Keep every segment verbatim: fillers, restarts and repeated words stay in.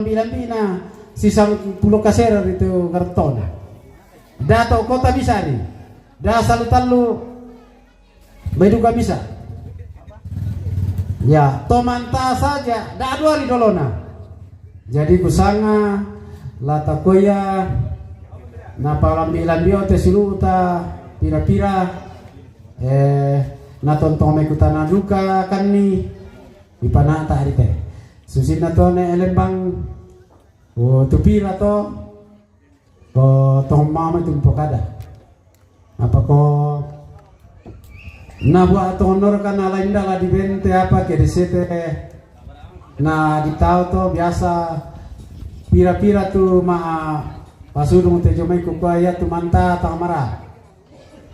Lambi-lambina sisang pulo kasera ritu gartona. Dato kota bisa ri. Da salu tallu bai duka bisa. Ya, tomanta saja da dua ri dolona. Jadi kusanga lata koya na palambi-lambi ote siluta pira-pira, eh, na tontong mai kutana duka kanni ipanata arite. Susinna tone elembang, oh, tupira to, ko tong mama tumpo kada. Apa ko na buat tong nor kana lain dala di bente apa ke di sete na di tau to biasa pira-pira tu ma pasudung te jomai kukua ya tu manta tang mara.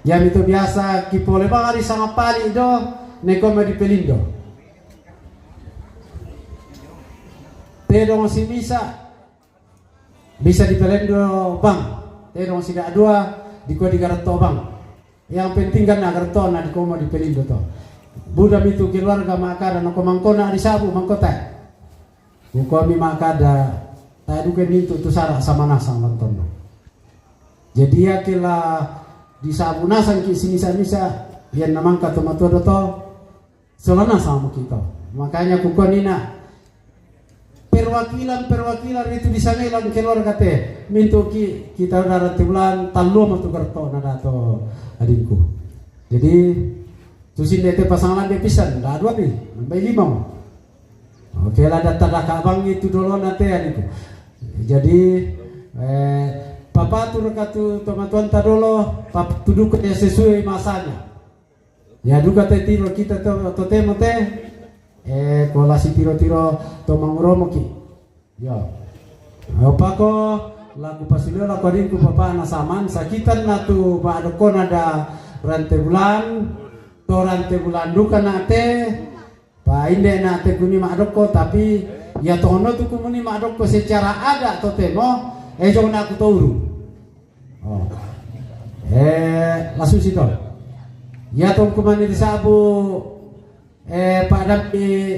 Ya mitu biasa kipole bang ari sanga pali do neko ma di pelindo. Te dong si misa bisa di pelindo bang. Te dong si da dua di ko di garetto bang. Yang penting kan na garetto na di ko ma di pelindo to. Buda mitu keluarga makada na ko mangkona ari sabu mangkota. Buko mi makada ta duke nintu tu sara sama nasang lantondo. Jadi ya kila di sabu nasang ki sinisa-nisa yang namangka to matodo to. Solana sama kita. Makanya kukonina perwakilan-perwakilan itu di sana ilang keluarga te. Mintu ki kita udah rati bulan talu matu garetto na dato adingku. Jadi susin dete pasangan de pisan, da dua ri, nambai lima mo. Oke lah data da kabang itu dolo na te adingku. Jadi eh, papa tu rekatu tomatuan ta dolo, papa tu duka ya sesuai masanya. Ya duka te tiro kita to, to temo te. Eh, kola si tiro-tiro to manguromo ki. Yo. Opako laku pasilio laku adingku papa na saman sakitan na tu ba dokona da rante bulan. To rante bulan duka na te. Pa inde na te kuni ma dokko tapi ya tono tu kumuni ma dokko secara ada to temo. Eh, jong na ku touru. Oh. Eh, lasu sito. Ya tong kumani di sabu eh, padam di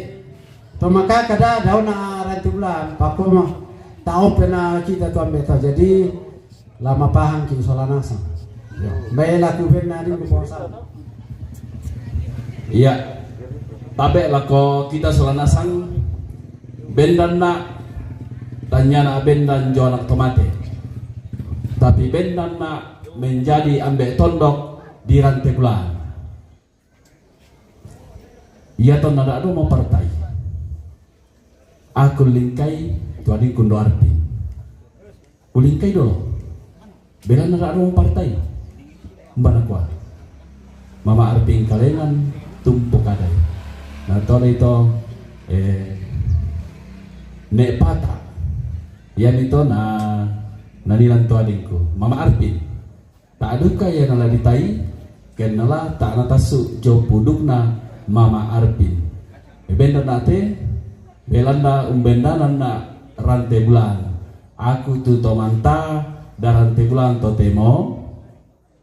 pemakaka da dauna ranti bulan pakoma tau pena kita tu ambe tau jadi lama pahang ki solanasa. Bae laku bena di kuposa. Iya. Tabe lako kita solanasang bendan na tanya na bendan jo anak tomate. Tapi bendan na menjadi ambe tondok di ranti bulan. Iya to nada do mau partai. Aku lingkai tu adingku ndo arpin. Ulingkai dolo. Bela nada do mau partai. Mbana kua. Mama arpin kalengan tumpu kadai. Na tole ito eh ne pata. Iya mito na nanilan tu adingku. Mama arpin. Ta'duka iya nala ditai, kennala ta'natassu jo pudukna mama arpin. Benda nate, belanda umbendanan na rante bulan. Aku tu tomanta da rante bulan to temo,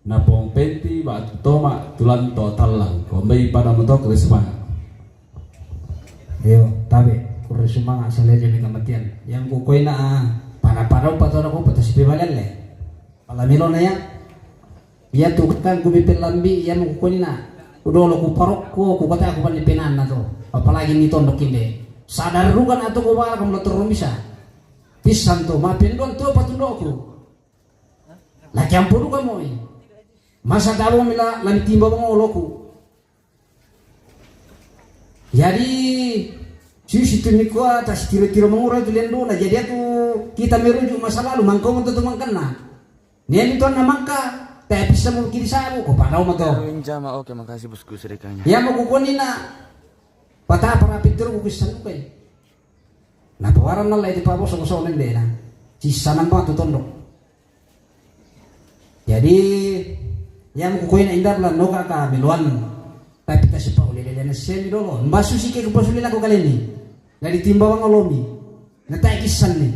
na pong penti ba'tu toma tulan to tallang. Kombai pada motok resma. Iyo, tabe, kurre sumanga saleja mi kamatian. Yang kukoina pada-pada upa to ko pata sipe balelle. Pala milona ya. Iya tu kan ku bipil lambi iya mo kukonina. Udolo ku parokko ku kata aku pandi penanna to. Apalagi ni tondok inde. Sadar rukan atau ku bala kamu turun bisa. Pisan to ma pendon to patundoku. Laki ampudu kamu. Masa tabo mila lami timba bang oloku. Jadi susi tu nikua tas tiro-tiro mangura tu lendona. Jadi aku kita merujuk masa lalu mangkau untuk tu mangkana. Nian itu anak mangka tapi semua kiri sabu ko padau mato. Kawin jama, oke, makasih bosku sedekahnya. Ya mau kukoni na pata para pintur ku kisan kai. Na pawaran na lai di pabo so so lendena. Sisa nang batu tondok. Jadi yang kukoina indah la noka ka meluan. Tapi ta sipa ule lele na semi dolo. Mbasu sike ku pasuli lako kaleni. Na ditimba wang olomi. Na tai kisan ni.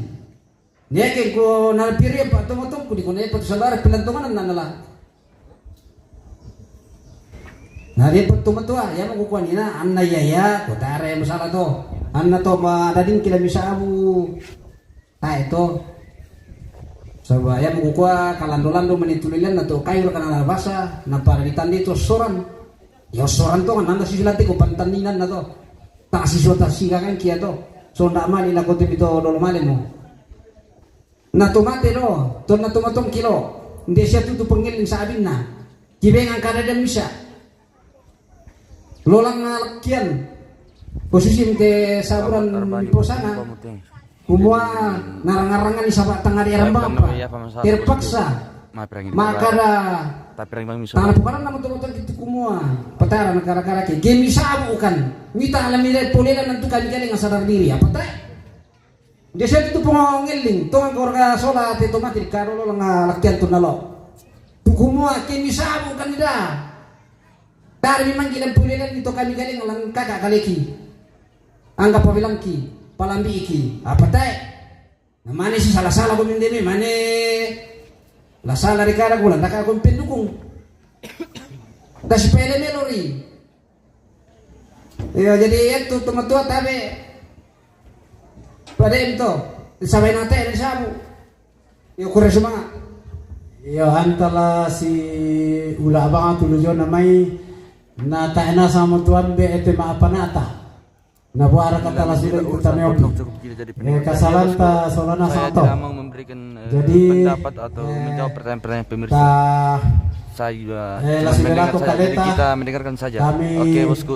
Neke ko na piri pa tomo toku di kone pa tu sabar pelan tomo na nala. Na dia pa tomo tua ya mo kukuan ina anna ya ya kota are masalah to. Anna to ma dading kila bisa abu. Tae to. Saba' iya mo kukua kalando-lando mani tulilan na to kayu ra kana basa, na pada ditandai to soran. Iya soran to nanda sisi lante ko pantandinan na to. Ta' sisua ta' sigagan kia to. Sonda' mali la ko te pito dolo male mo. Na to mate do, to na to matongki lo. Nde sia tutu pangelling sa'abinna. Kibengan kada dan misa. Lolang ngalakkian. Posisi mte saburan posana. Kumua narang-narangani saba' tangari arambapa. Terpaksa. Makada. Tana pukaran nama to matongki tu kumua. Patara na kara-kara ke. Gemi sabu kan. Mita alami dai polelan nantu kami kali ngasarang diri. Apa tae? Dia sia tu pongelling, tongan ko raga sola te to mati di karo lo nga lakkian tu nalo. Tu kumua ke mi sabu kan ida. Tari mi manggi lan pulelan ni to kami galing lan kaka kaleki. Angga pabilangki, palambiiki. Apa tae? Na mane si sala-sala ko mindeme, mane la sala ri kara gulan, daka ko pendukung. Kasi pele melori. Iyo, jadi itu tu matua tabe. Padem to, sabai na te sabu. Iyo, kure sumanga. Iyo, antala si ula abang tu lu jona mai, na ta'e na sama tuan be ete ma apa nata. Na buara kata la sudah ikut tame opi. Eh, kasalanta solana sama to. Jadi, pendapat atau menjawab pertanyaan-pertanyaan pemirsa. Saya juga eh, la sudah mendengar saja. Jadi kita mendengarkan saja. Oke, bosku.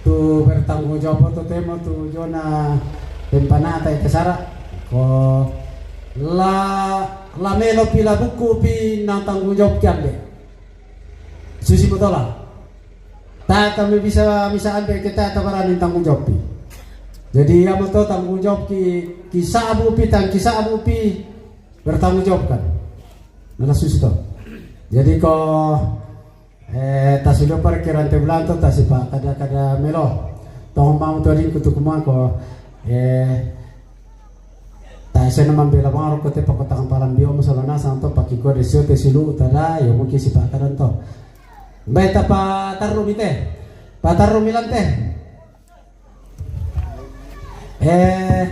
Tu bertanggung jawab to temo tu jona tempanata ite sara. Ko la, la melo pi la buku pi na tanggung jawab ki ambe. Susi motola. Tata me bisa, bisa ambe ke tata barani tanggung jawab pi. Jadi iya moto tanggung jawab ki, ki sabu pi, tang ki sabu pi bertanggung jawab kan. Mana susi to. Jadi ko Eh, tasi lo parkirante bulanto, tasi pa kada-kada melo. Tong mau to dingku tu kumangko. Eh, ta sena mambela bang roko te pakotangan palam bio mo solana santo pakiko desio te silu tada, yo mungkin si pakadan to. Bae ta patarru mite. Patarru milante. Eh,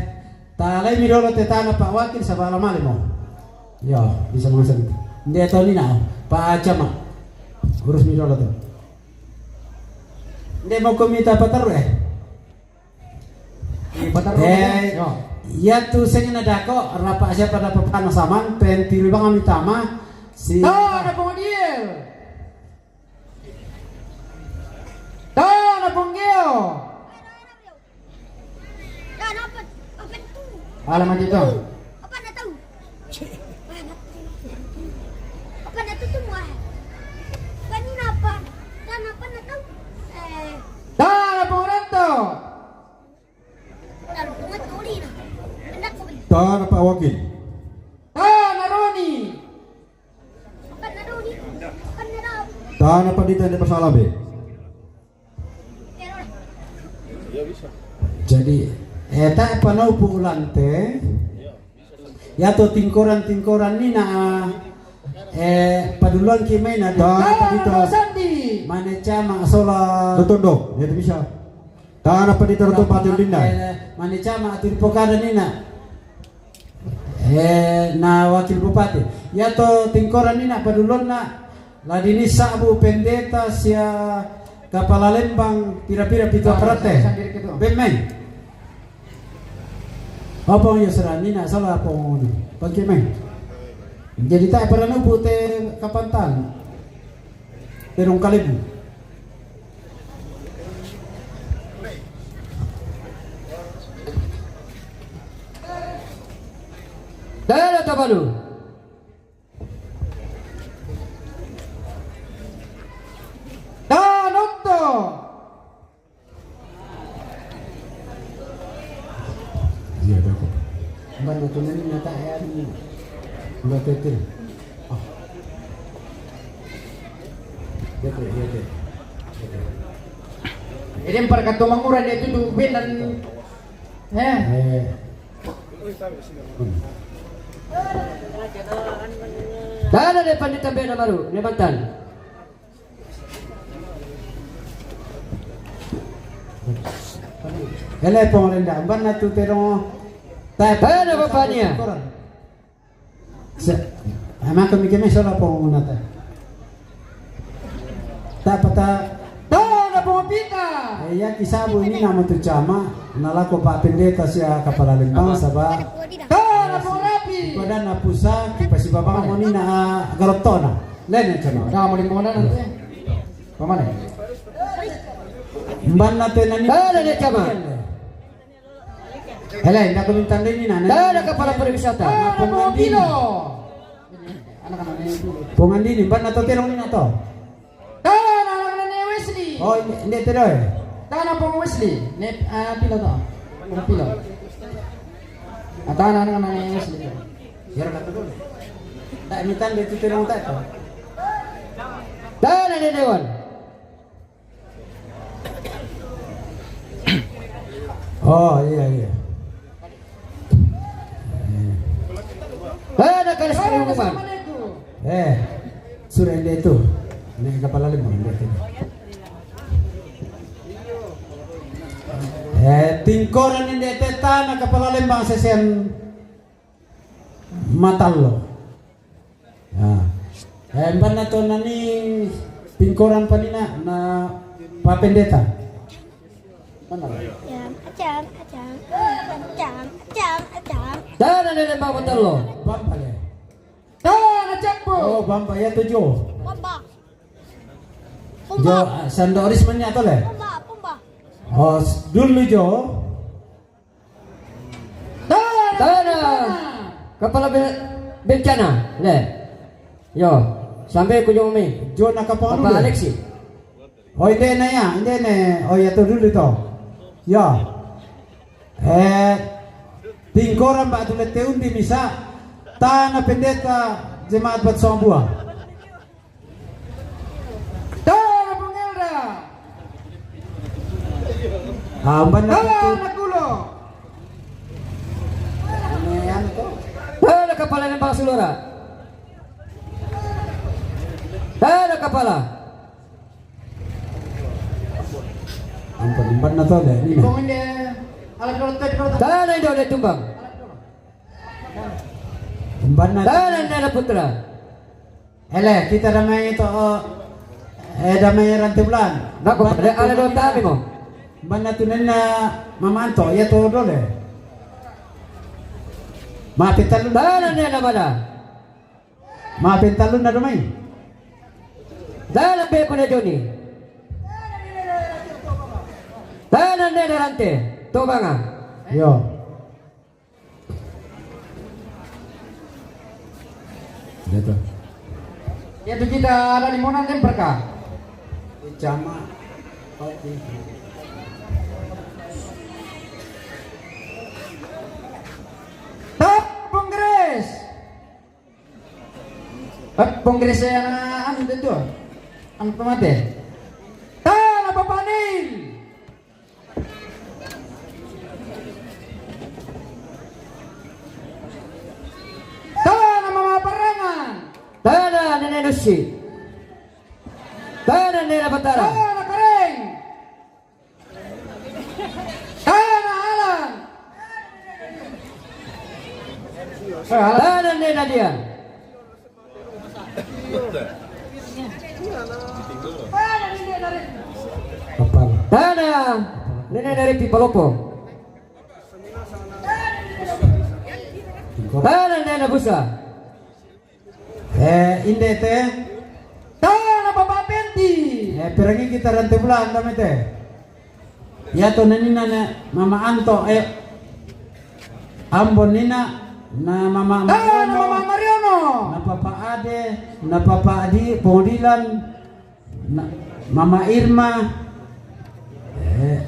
talai mi dolo te tana Pak Wakil saba' la male mo. Iyo, bisa mangasal itu. Nde to nina, Pak Camat. Urus mi dolo to. Nde mo komita pataru eh. Pataru eh, iyo. Iya tu seng na dako, rapa siapa na papana saman, pentiru bang ami tama. Si Tana Pongodiel. Tana Ponggeo. Ala mati to. Apa na tau? Apa na tau tu mua? Apa ni apa? Tana apa na tau? Eh. Tana Pongoranto. Tana Pongotuli na. Anak ko. Tana Pak Wakil. Tana Roni. Tana pandita nde pasala be. Jadi, eh, ta' panau pu ulante. Iya to tingkoran-tingkoran nina, eh, paduluan ki mai na. Tana pandita. Mane cama sola. Rotondo, iya to bisa. Tana pandita roto pati undinna. Eh, mane cama atu di pokada nina. Eh, na wakil bupati. Iya to tingkoran nina paduluanna. La dini sabu pendeta sia kapala lembang pira-pira pitu aparate. Bemmeng. Apa yo sera nina salah apa ngono. Pake meng. Jadi ta' paranu pute kapantan. Terung kalebu. Dada tabalu. Danotto. Iya, ada kok. Mbak Natuna ini nyata ya, ini. Mbak Tete. Oh. Iya, Teh, iya, Teh. Iya, Teh. Jadi, para katomangura dia itu tuh, Ben dan, eh. Eh. Dada de pandita bena baru, ne mantan. Ele pong renda, amban na tu te dongo. Tae, tae na bapa'nia. Sa, ama kami kami sala po nata. Ta pata. Tae na po pita. Eh, ya ki sabu ini na mo tu cama, na lako pa pendeta sia kapala lembang saba. Tae na po rapi. Pada na pusa, ki pasibabang mo ni na, ah, garotona. Lene cama. Tae mo di mo na nante. Pamane. Mbanna te nani. Tae na ni cama. Ele, nda ko minta ndai ni nana. Tae na kapala pariwisata. Tae na pongandini. Pongandini, mbanna to telong ni na to. Tae na nana ni Wesley. Oh, inde, inde te doe. Tae na pong Wesley. Ne, ah, pilo to. Pong pilo. Ah, tae na nana ni Wesley. Yara kata dole. Tae minta ndai tu telong tae to. Tae na ni Dewan. Oh, iya, iya. Eh, na kali sekali hukuman. Eh, sura inde tu. Ni kapala lembang inde tu. Eh, tingkoran inde te tae na kapala lembang sesen matallo. Ya. Eh, mbanna to nani tingkoran panina na pa pendeta. Mbanna. Acam, acam, acam, acam, acam, acam. Tae na ni lembang matallo. Bamba le. Tae na cappo. Oh, bamba ya tu jo. Bamba. Jo, ah, sando oris manya to le. Pumba, pumba. Oh, s-, dulu jo. Tae na kapala be-, bencana, le. Yo, sampe ku jo mi. Jo na kapala Papa dulu. Alexi. Oh, inde na ya, inde ne. Oh, ya to dulu to. Ya. Eh, tingkoran ba tu le te undi misa. Tae na pendeta jemaat bat sombua. Tae na pong Elda. Ah, mbanna tae tu. Na kulo. Tae na kapala ni Bang Sulora. Tae na kapala. Ampun, mbanna to le ni. Pong inde. Ala kulo te kulo. Tae na indo de tumbang. Mbanna. Tae na ni na putra. Ele, kita damai to, eh, damai Rante Bulan. Nako, mbanna tu ale do nani, tabi mo. Mbanna tu nena mamanto, ya to dole. Ma pentalu. Tae na ni na bada. Ma pentalu na damai. Tae na be ko na Joni. Tae na ni na Rante, to banga. Yo. Gitu. Ya, tu kita ada di Monas, kan, Perka? Jama. Tap Kongres. Tap Kongres yang anu itu. Anu pemate. Tae na Papa Nil. Tae na Mama Parangan. Tae na Nene Nusi. Tae na Nene Batara. Tae na Kareng. Tae na Alan. Eh, Alan. Tae na Nene Nadia. Kapal. Tae na Nene Naripi Palopo. Tae na Nene Busa. Eh, inde te. Tae na Papa Penti. Eh, perangi kita Rante Bulan, dame te. Ya to nani na, na Mama Anto, eh, Ambon nina, na Mama Mariono. Tae na Mama Mariono. Na Papa Ade, na Papa Adi, Pongodilan, na Mama Irma, eh,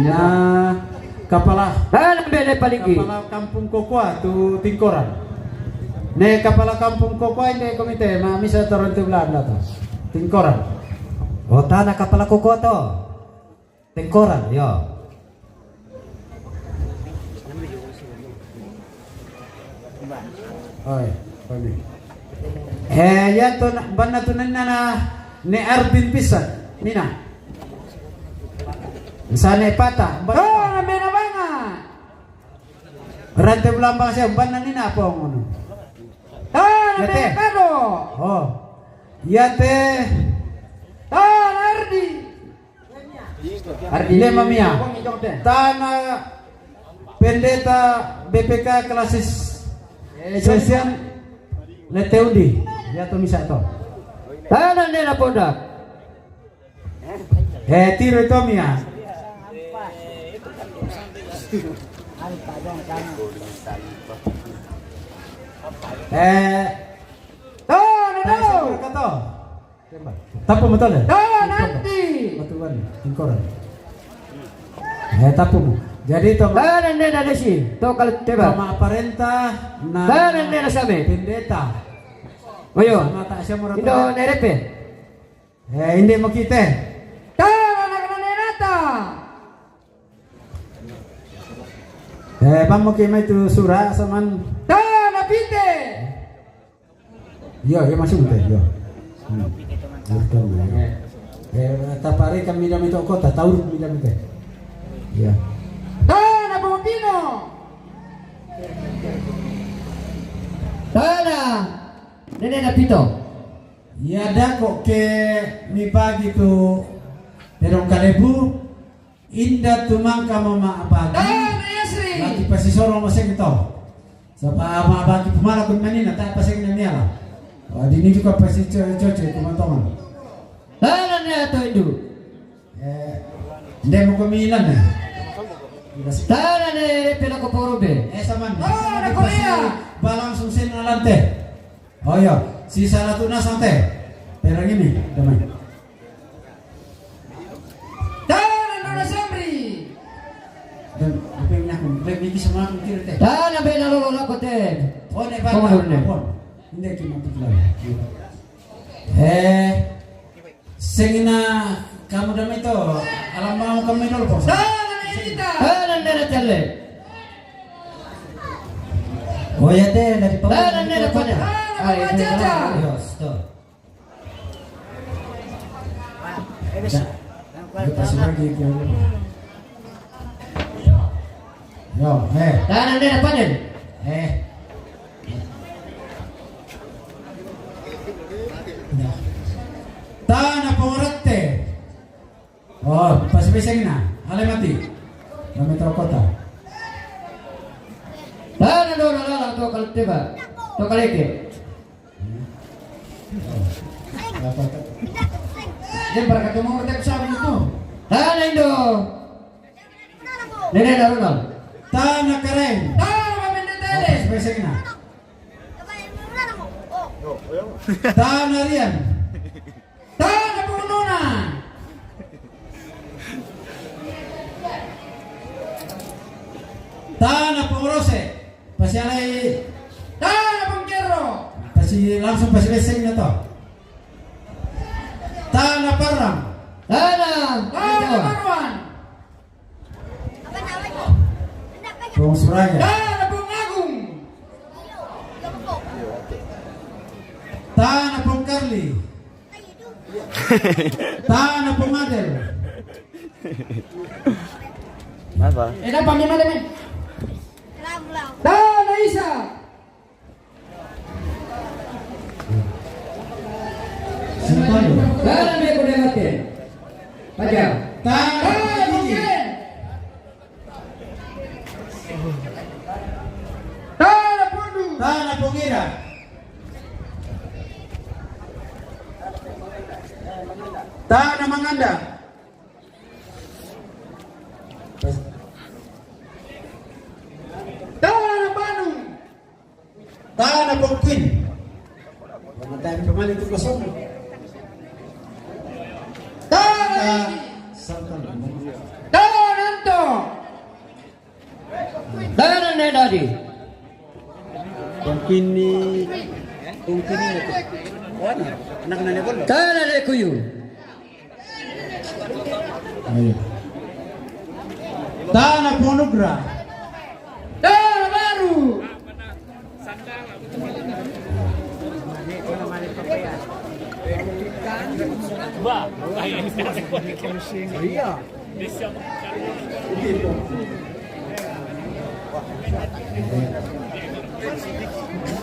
na kapala. Tae na bene palinggi. Kapala Kampung Kokoa tu Tingkoran. Ne kapala Kampung Kokoa inde komite, ma misa to Rante Bulan da to. Tingkoran. O, tae na kapala Kokoa to. Tingkoran, yo. Oi, oi. Eh, ya to na, mbanna tu nena na, ne Arbin pisan, nina. Sa ne pata, mbanna. Oh, na bena banga. Rante Bulambang siya, umpan na ni na apa ngono. Tana Yate. Mekano. Oh. Yate. Tana Ardi. Ardi Lema Mia. Tana Pendeta B P K Klasis Sesian Leteundi. Ya to misa to. Tana Nena Ponda. Eh, tiro itu Mia. Eh, Tana eh, Nena. Siapa kata? Tapu mo tole. Tana Nanti. Batuan, tingkoran. Eh, tapu mo. Jadi to Tana Nena Desi. To kal teba. Tama parenta na Tana Nena Same. Pendeta. Oyo. Sama tak siya mura Indo tole. Nerepe. Eh, hindi mo kite. Tana Nena Nata. Eh, pamo kima itu sura saman. Tana Pite. Yo, yo masih muda, yo. Hmm. Betul, ya. Eh, tapare kami dami to kota, taur kami dami te. Ya. Tana Bobino. Tana Nene Napito. Ya dako ke mi pagi tu terong kalebu. Inda tumangka mama apagi. Tana Yasri. Lagi pasisoro maseng to. Sapa ama apagi pumala kun manina ta paseng na miala. Wa dini juga pasi coce kumantongan. Tana ne ato indu. Eh, nde mo kumilan ne. Tana ne pela ko porobe. Eh, saman. Tana Korea. Balang sungsen alante. Oh iya, si salah tu nasante. Terang ini, damai. Tana Nona Samri. Dan apa yang aku, lebih bisa makan kira teh. Tana bena lolo lako te. Oh, ne Pemurun ne. Apa? Ini cuma tu lah. Eh, sengina kamu dami to. Alam mau kami dulu po. Tana Erita. Tana Nena Tele. Oh ya te dari Tana Nena Pada. Tana Papa Caca. Yo, stop. Yo, eh. Tana Nena Panen. Eh. Ya. Tana Pongorete. Oh, pas beseng na. Ale mati. Kami tahu kota. Tana Nona Lala to kal teba. To kaleke. Dia berkata mau tak sama itu. Tana Indo. Nene Darunal. Tana Karen. Tana Mendetele. Besengna. Tana Rian. Tana Pununa. Tana Purose. Pasi alai. Tana Pungkero. Pasi langsung pasi beseng na to. Tana Parang. Tana. Tana Parwan. Pung Suraya. Tana Pung Agung. Tana Pung Karli. Tana Pung Adel. Apa? Eh, dapat di mana, men? Tana Isa. Tana me ko dengate. Paja. Tana Pung Ken. Tana Pung Du. Tana Pung Ira. Tana Manganda. Tana Panu. Tana Pungkin. Pematang kembali tu kosong. Tana. Tana Anto. Tana ne dadi. Pungkin ni, pungkin ni. Anak nane pun. Tana ne kuyu. Ayo. Tana Ponugra. Tana baru. Iya.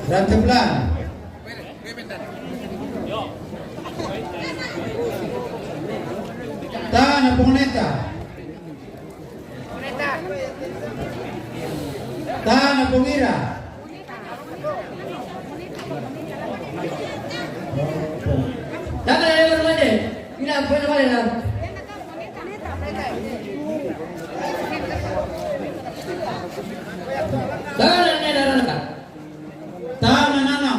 Ranteblan. Tana Poneta. Tana Pongira. Tana Pongira. Ina, pwede pale na. Tana, nena, nena. Tana, nana.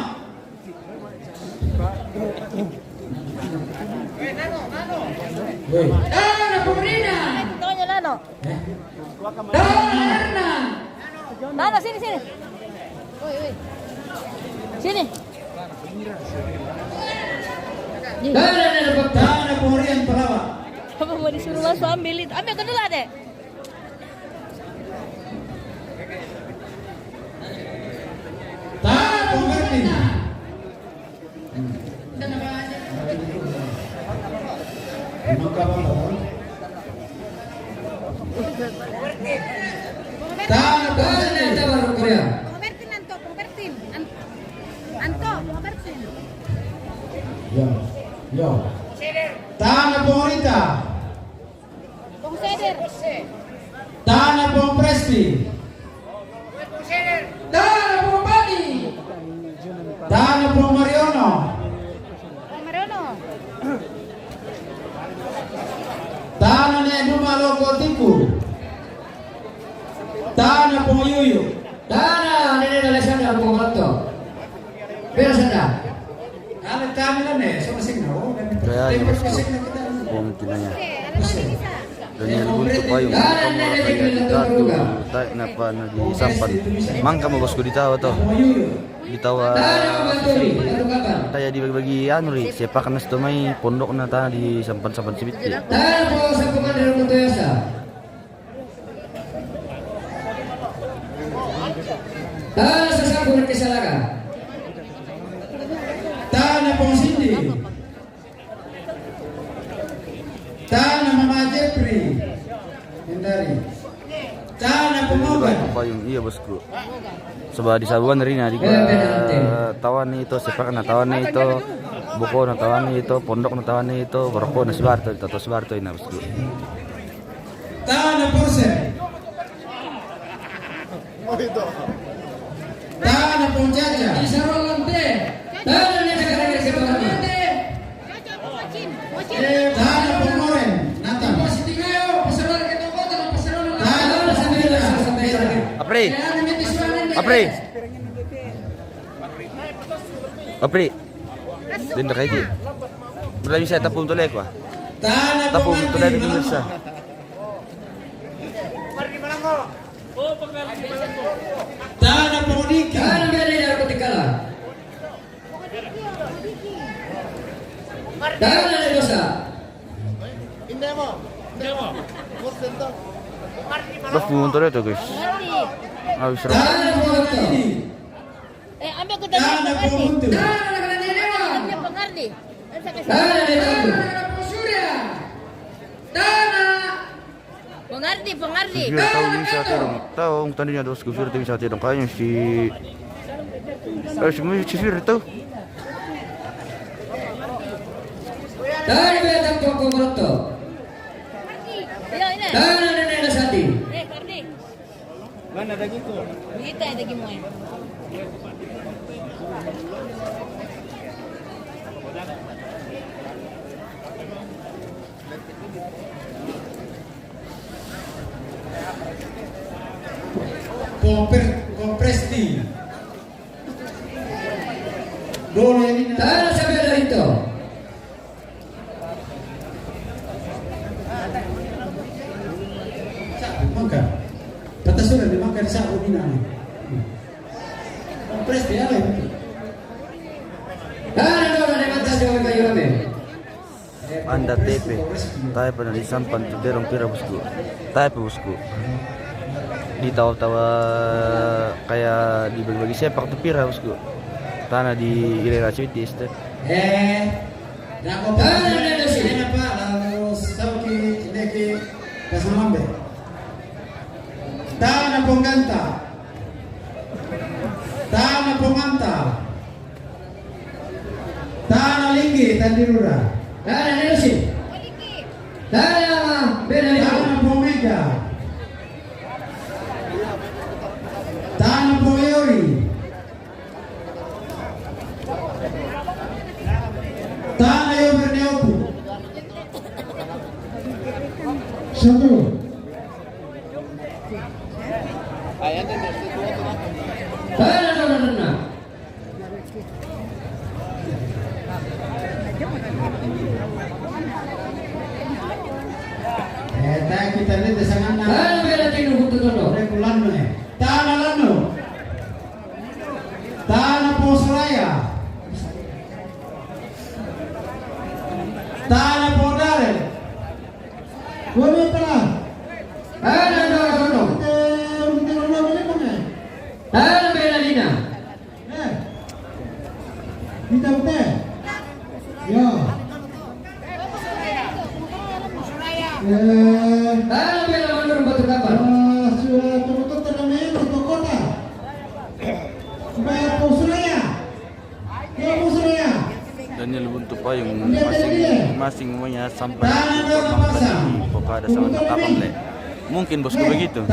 Weh. Tana, Paulina. Tanya, Nano. Eh? Tana, Nana. Nano, sini, sini. Sini. Tana, Nana, Tana, Paulina, pelawak. Apa mau disuruh masuk ambil itu? Ambil ke dulu, Dek. Tana Pong Martin. Hmm. Tana Pong Martin. Pong Martin, Anto, Pong Martin. An-, Anto, Pong Martin. Yo, yo. Tana Pong Rita. Pong Seder. Tana Pong Presti. Tana Pong Bani. Tana Pong Mariono. Pong Mariono. Tana ne Duma Loko Tiku. Tana Pong Yuyu. Tana ne Alexander Pong Roto. Pero sana. Kaya ini bosku, pong kinanya. Daniel Guntu Payung, kamu lagi kita tu, tak napa na di sampan. Mangka mo bosku di tawa to. Di tawa. Taya di bagi-bagi anu ri, sepak na sto mai pondok na ta di sampan-sampan sibit. Tana sasapu na kisalakan. Tana Pong Sindi. Tana Mama Jepri. Hindari. Tana Pong Mogan. Payung, iya bosku. Sebab di Sabuan rina di tawan itu, sepak na tawan itu, buku na tawan itu, pondok na tawan itu, berokok na sebar tu, tato sebar tu ina bosku. Tana Porse. Tana Pong Jaja. Isarolante. Tana ne Jaja. Tana Pong Moren. Natan. Tana Pong Moren. Apri. Apri. Apri. Din da kaiti. Berlami saya tapung tu lek wa. Tapung tu lek sa. Tana Pong Diki. Tana Pong Diki. Tana Pong Diki. Terus pumunta dia tuh, guys. Habis rokok. Tana Pong Diki. Eh, ambil ke dalam pengardi. Pengardi, pengardi. Tana Pong Diki. Tana Pong Surya. Tana Pengardi, pengardi. Sufir tahu ini saya terong. Tahu tadinya dos sufir tapi saya terong kayaknya si, eh, si, si sufir tahu. Tadi beta pokok roto. Iya, ini. Tana nenek nasati. Eh, Kardi. Mana dagingku? Kita ya dagingmu ya. Kompres-, kompresti. Dole ini. Tana sampai dari itu. Mangka. Kata sudah dimakan sabu ini. Kompresti ada itu. Tana dole di mata jauh kayu rame. Anda tepe, tae pa na di sampan tu terong pira bosku. Tae pa bosku. Di tawa-tawa kaya di bagi-bagi sepak tu pira bosku. Tana di irera sibit este. Eh, nako pa na na si na pa lalu sauki neki pasamambe. Tana Pong Ganta. Tana Ponganta. Tana Linggi, Tandirura. Tana Nelusi. Tana Benalisi. Tana Pomega. Tana Poyori. Tana Yoberneopu. Satu. Tana, tana, tana. Eh, tana kita lihat di sana. Tana bela tinu kutu tono. Ada kulan mana? Tana Lanu. Tana Posuraya. Tana Podare. Boleh pala. Tana Dora Tono. Tana bela dina. Eh. Kita betul. Ya. Eh. Tana bela menurun batu kapal. Ah, sudah tutup tanamin, tutup kota. Bayar Posuraya. Daniel Buntu Payung, masing-masing punya sampan itu makan di pokada sama tapang le. Mungkin bosku begitu.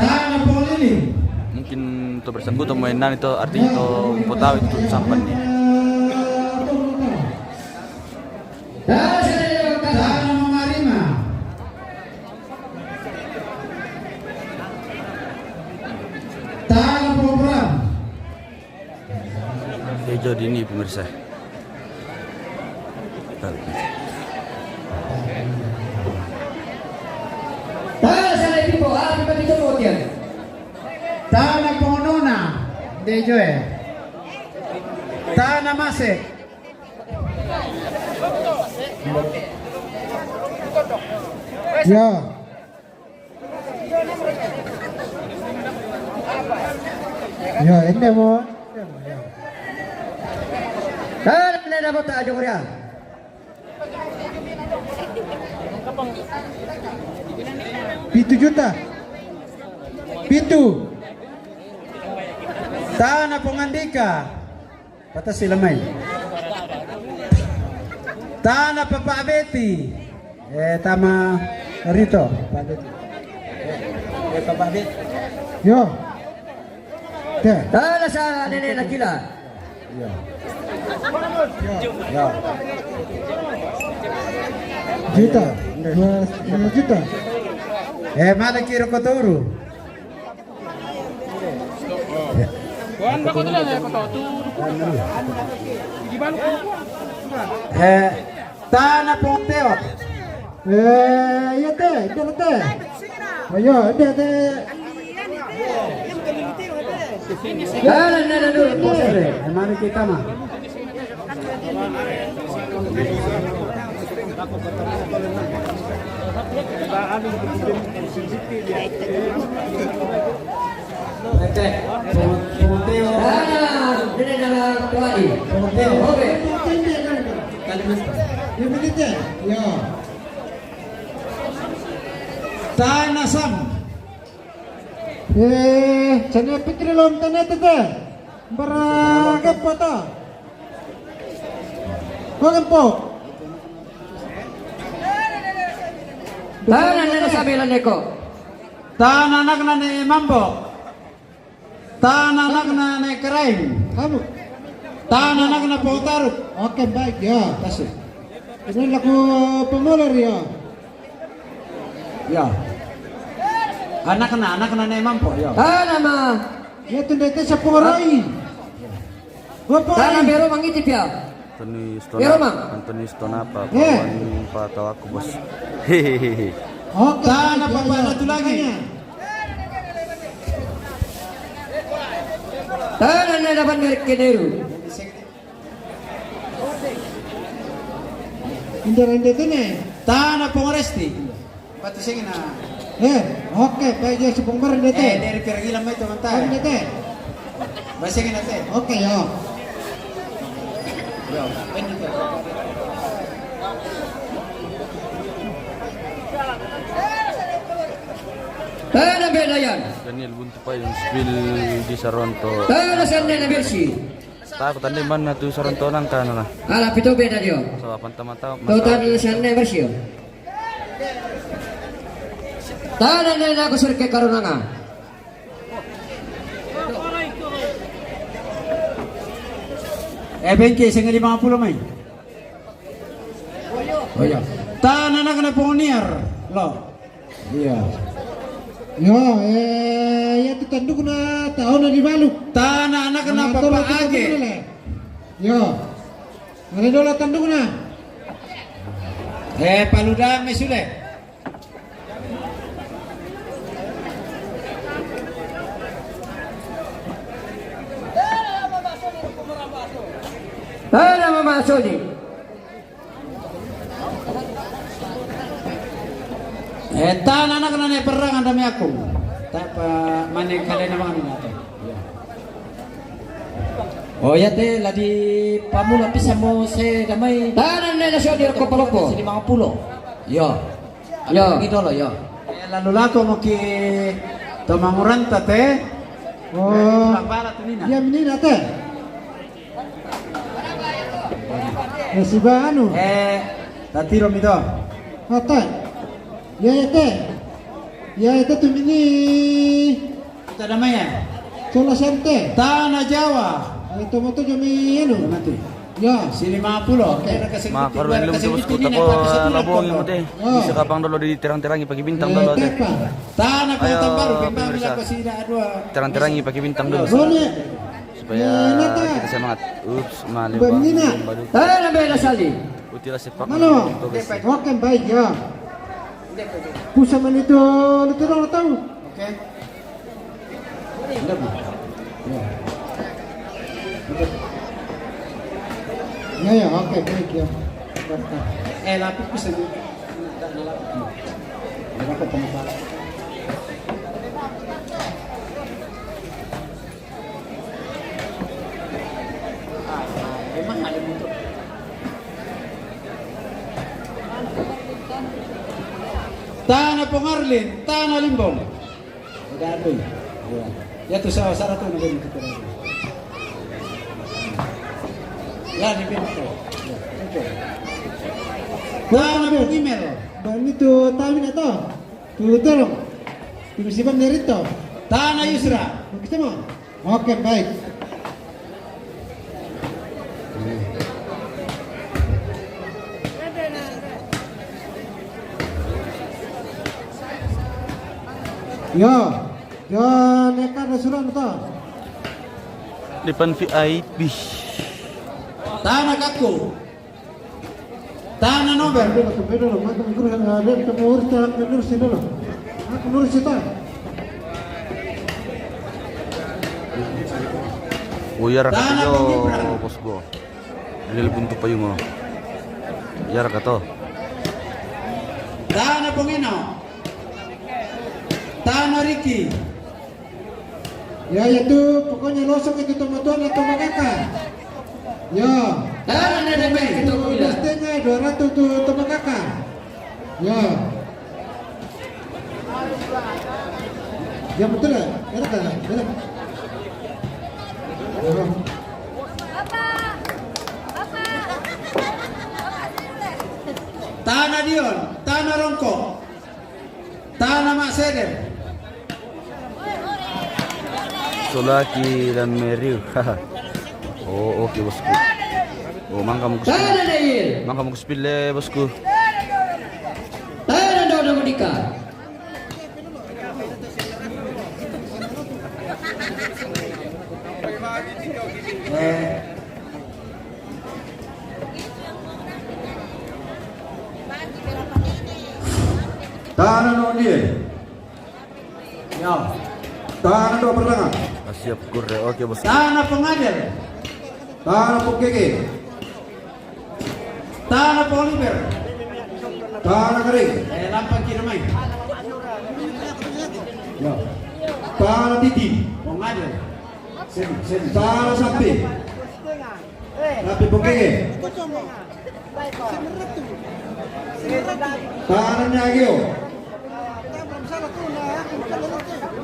Mungkin tu bersangkutan main nani tu, artinya tu potau itu sampan ni. Hijau dini pemirsa. Tana Sale Pipo, api pati coba tiang. Tana Ponona, Dejoe. Tana Mase. Ya. Ya, ini mau. Tana nena bota ajo korea. Pitu juta. Pitu. Tana Pongandika. Patasi lamai. Tana Papa Beti. Eh, tama Rito. Papa Beti. Eh, Papa Beti. Yo. Te. Tana sa nene nakila. Yo. Yo. Juta. Dua, dua juta. Eh, mana kira kotoru? Eh, Tana Ponteo. Eh, iya te, iya te. Ayo, iya te. Tana, tana, tana, tana. Eh, mari kita mah. Tana Sam. Eh, sanya pikir lom tana tete. Bara kepo ta. Ko kepo. Tana nena sambilan neko. Tana nakna ne mambo. Tana nakna ne kerain. Kamu. Tana nakna potaruk. Oke, baik ya. Kasih. Ini laku pemular ya. Ya. Anakna, anakna ne mampo, ya. Tana ma. Ya, tunda itu sepuluh rai. Tana bero mangiti pia. Anthony Stone. Bero mang. Anthony Stone apa? Eh. Pawan pa tahu aku, Bos. Hehehe. Oke, tana papa satu lagi. Tana ne dapat merek kederu. Inda rende tene. Tana pengoresti. Pati sing na. Eh, oke, baik ya, si pengoresti te. Eh, dari Pirangila mai teman ta. Rende te. Bahasa kena te. Oke, yo. Yo, pendek. Tana beda yan. Daniel Buntu Payung, spill di Saronto. Tana sanne na bersi. Taku tande manna tu Saronto nangka nana. Ala pito beda dio. So, apa mata-mata. To tana sanne bersi. Tana ne naku serke karunanga. Eh, bengke, sanga lima puluh mai. Oh iya. Tana nakana pongoniar. Lo. Iya. Yo, eh, ya tu tandukna taona di balu. Tana nakana papa age. Yo. Ngale dola tandukna. Eh, paludame sudah. Tana mama sodi. Eh, tana nakana ne perang anda miaku. Tapa mane kalena mane nate. Oh ya te, ladi pamula pisa mo se damai. Tana ne na sodi ko palopo. Sini mangapulo. Yo. Yo. Gitu lo, yo. Eh, lalu lako mo ki to manguranta te. Oh. Eh, pambala tu nina. Iya, menina te. Ya, siba anu. Eh, tatiro mito. Ate. Ya, ya, te. Ya, ya, te tu mini. Tada maya. Cola sante. Tana Jawa. Itu moto jami anu. Mati. Ya. Sini lima puluh. Oke. Ma, karuan lu bosku, tako labong yang mute. Bisa kapang dulu di terang-terangi pakai bintang dulu, te. Tana Kota Baru, pemirsa. Terang-terangi pakai bintang dulu. Supaya kita semangat. Ups, male bang. Tana beda sali. Utila sepak. Oke, baik ya. Pusa manitu, lu tahu. Oke. Ya, ya, oke, baik ya. Eh, lapis bisa ni. Ada lapis. Ada apa pembuka? Tana Pongarlin, tana Limbong. Udah tu. Ya. Ya tu sawa sara tu nanti kita. Ya, di pintu. Ya, oke. Tana Email. Bang itu tahu ni tak? Tuh, tolong. Tuh, si Bang Nerito. Tana Yusra. Oke, semua. Oke, baik. Yo, yo, neka ada surat betul. Depan V I P. Tana Kakko. Tana Nober. Beda, beda lo, mata menurut, eh, dia ketemu urus, eh, menurut sini lo. Aku menurut sini. Oh, iya, raka yo, bosku. Ini buntu payung, oh. Iya, raka to. Tana Pongino. Tana Riki. Ya, itu pokoknya losok itu tomatua atau makaka. Ya. Tana ada baik itu. Dua setengah, dua ratus tu tomakaka. Ya. Ya, betul ya? Betul ya? Betul. Ya. Tana Dion, tana Rongko. Tana Maseder. Solaki dan Meriu. Oh, oke, bosku. Oh, mangka mo ku spill. Tana Daniel. Mangka mo ku spill, eh, bosku. Tana Dodo Mudika. Eh. Tana no nie. Ya. Tana dua pertengahan. Ah, siap, kure. Oke, bos. Tana pengadil. Tana pokeke. Tana poliber. Tana kering. Eh, lampa kiri mai. Ya. Tana titi. Pengadil. Sini, sini. Tana sapi. Tapi pokeke. Tana nyagio.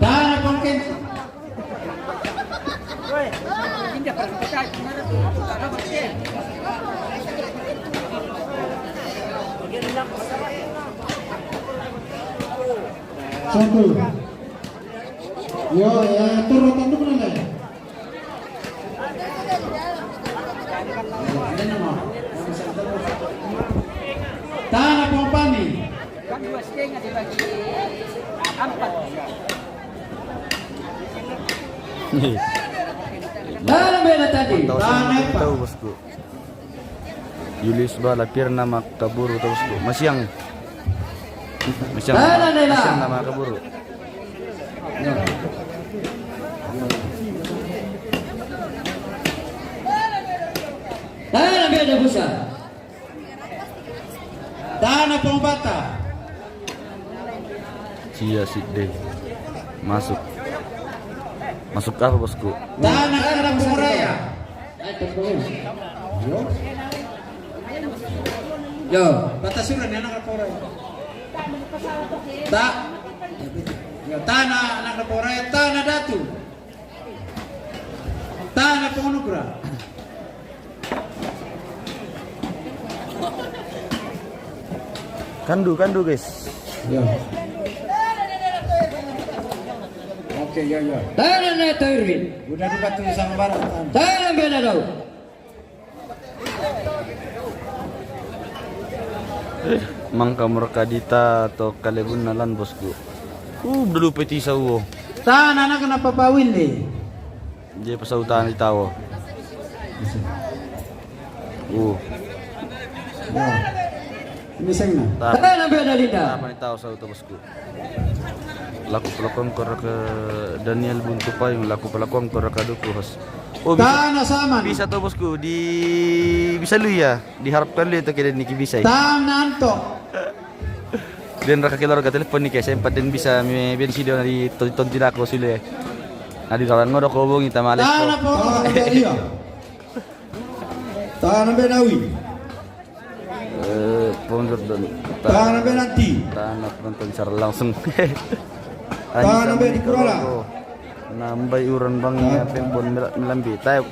Tana pongken. Satu. Yo, ya, turun tanduk mana? Tana pongpani. Tana bela tadi. Tana apa? Tahu, bosku. Julius Bala Pirna Makaburu, tahu, bosku. Masiang. Masiang. Tana bela. Masiang nama Makaburu. Tana bela busa. Tana pongpata. Cia sih deh. Masuk. Masuk apa, bosku? Tana kara ponguraya. Yo. Yo, pata sura ni anak ponguraya. Ta. Yo, tana anak ponguraya, tana datu. Tana pongunugra. Kandu, kandu, guys. Ya. Oke, ya, ya. Tana na Irwin. Udah buka tuh sama barang. Tana bela dau. Mangka murka dita to kalebun nalan, bosku. Uh, dulu peti sawo. Tana na kena papawin deh. Dia pasau tana di tawo. Uh. Ya. Ini sengna. Tana bela dita. Apa ni tawo sau to, bosku? Laku pelakon kora ke Daniel Buntu Payung, laku pelakon kora ke Duku, host. Oh, bisa. Tana saman. Bisa to, bosku, di bisa lu ya. Diharapkan lu itu kira niki bisa. Tana anto. Dan raka keluarga telepon ni ke sempat dan bisa me ben sido na di ton-, tonton tidak aku sule. Na di kawan ngodo ko bongi tamale. Tana po. Tana benawi. Eh, pondur dan Tana benanti. Tana penonton secara langsung. Tana bena di kurala. Nambai uran bang ya pempon mela-, melambi. Tai,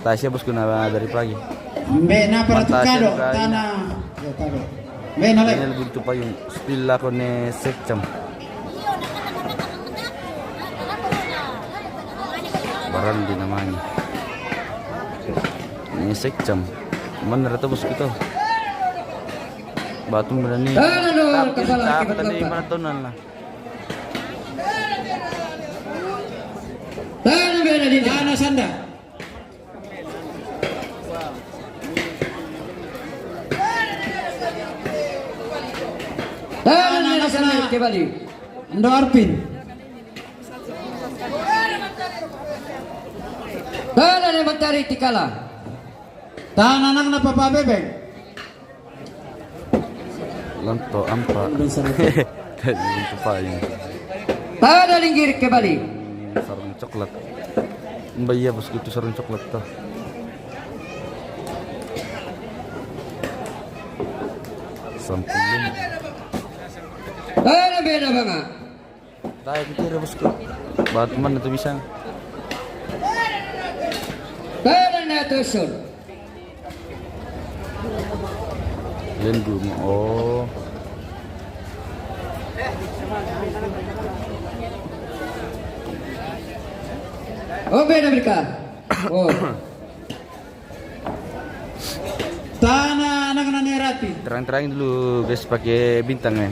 tai siap, bosku, na dari pagi. Mbe na para tukado, tana. Ya, tado. Mbe na lek. Ini lebih tu payung. Spill ako ni Sekcam. Barandi namanya. Ni Sekcam. Mana rata, bosku, to? Batung berani. Tana do, kepala akibat tadi bapak. Mana tonan lah. Tana bela di tana sanda. Tana bela sanda kembali. Ando Arpin. Tana na matari tikala. Tana nang na papa bebek. Lanto ampa. Tadi lanto payung. Tana linggir kembali. Sarung coklat. Mbak, iya, bosku, itu sarung coklat tuh. Sampulun. Tana bena banga. Tayo, kita rebus ko. Ba't man ito bisang? Tana na ito, sir. Yan, gumo. Oh. Oh, beda mereka. Oh. Tana anak nani rati. Terang-terang dulu, guys, pakai bintang ya.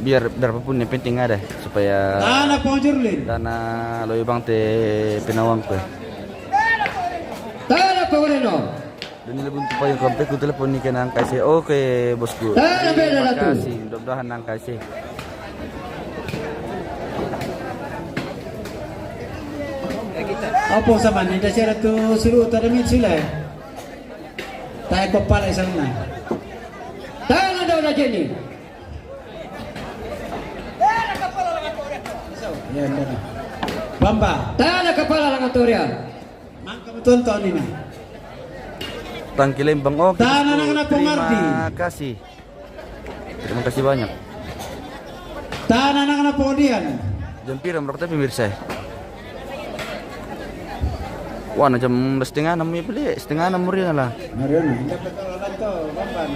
Biar berapapun yang penting ada supaya Tana pojur lin. Tana loyo bang te penawang ko. Tana pojur no. Dan ini pun supaya kontak ku telepon ni kena angkai se. Oke, bosku. Tana beda ratu. Terima kasih. Mudah-mudahan angkai se. Apo sama ni da sera tu suru tada mit sila. Tai ko pala isang na. Tana do na jeni. Ya, ya. Bamba. Tana kepala langan toria. Mangka betul tahun ini. Tangki Lembang. Oke, Tana bosku. Nang na pengerti. Terima kasih. Terima kasih banyak. Tana nang Podian. Jam pira mereka tapi mirsa? Wah, na jam setengah enam ya, beli setengah enam meriah lah. Mariana, inda pa tau lanto, bamban.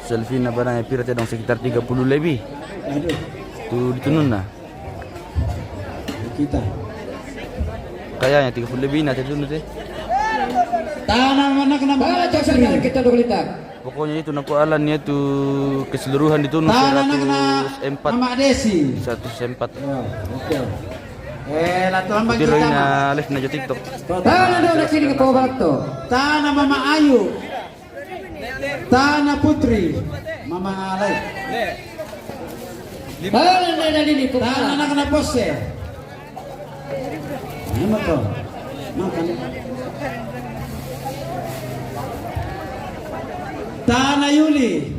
Selfie na barang pira te dong, sekitar tiga puluh lebih. Aduh. Tu di tunun na. Kita. Kayaknya tiga puluh lebih na te tunun te. Tanah mana kena Bala mana tu sekali kita dua kali tak. Pokoknya itu naku alan ya tu keseluruhan di tunun Tanah mana kena seratus empat. Mama Desi. Seratus empat. Ya, oke. Eh, la tuan bagi Tiro ina live na jo TikTok. Tanah dua na sini ke Pobato. Tanah Mama Ayu. Tanah Putri. Mama Alai. Tanah na na lili Tanah pokoknya. Anak na pose. Ini betul. Makan. Tanah Yuli.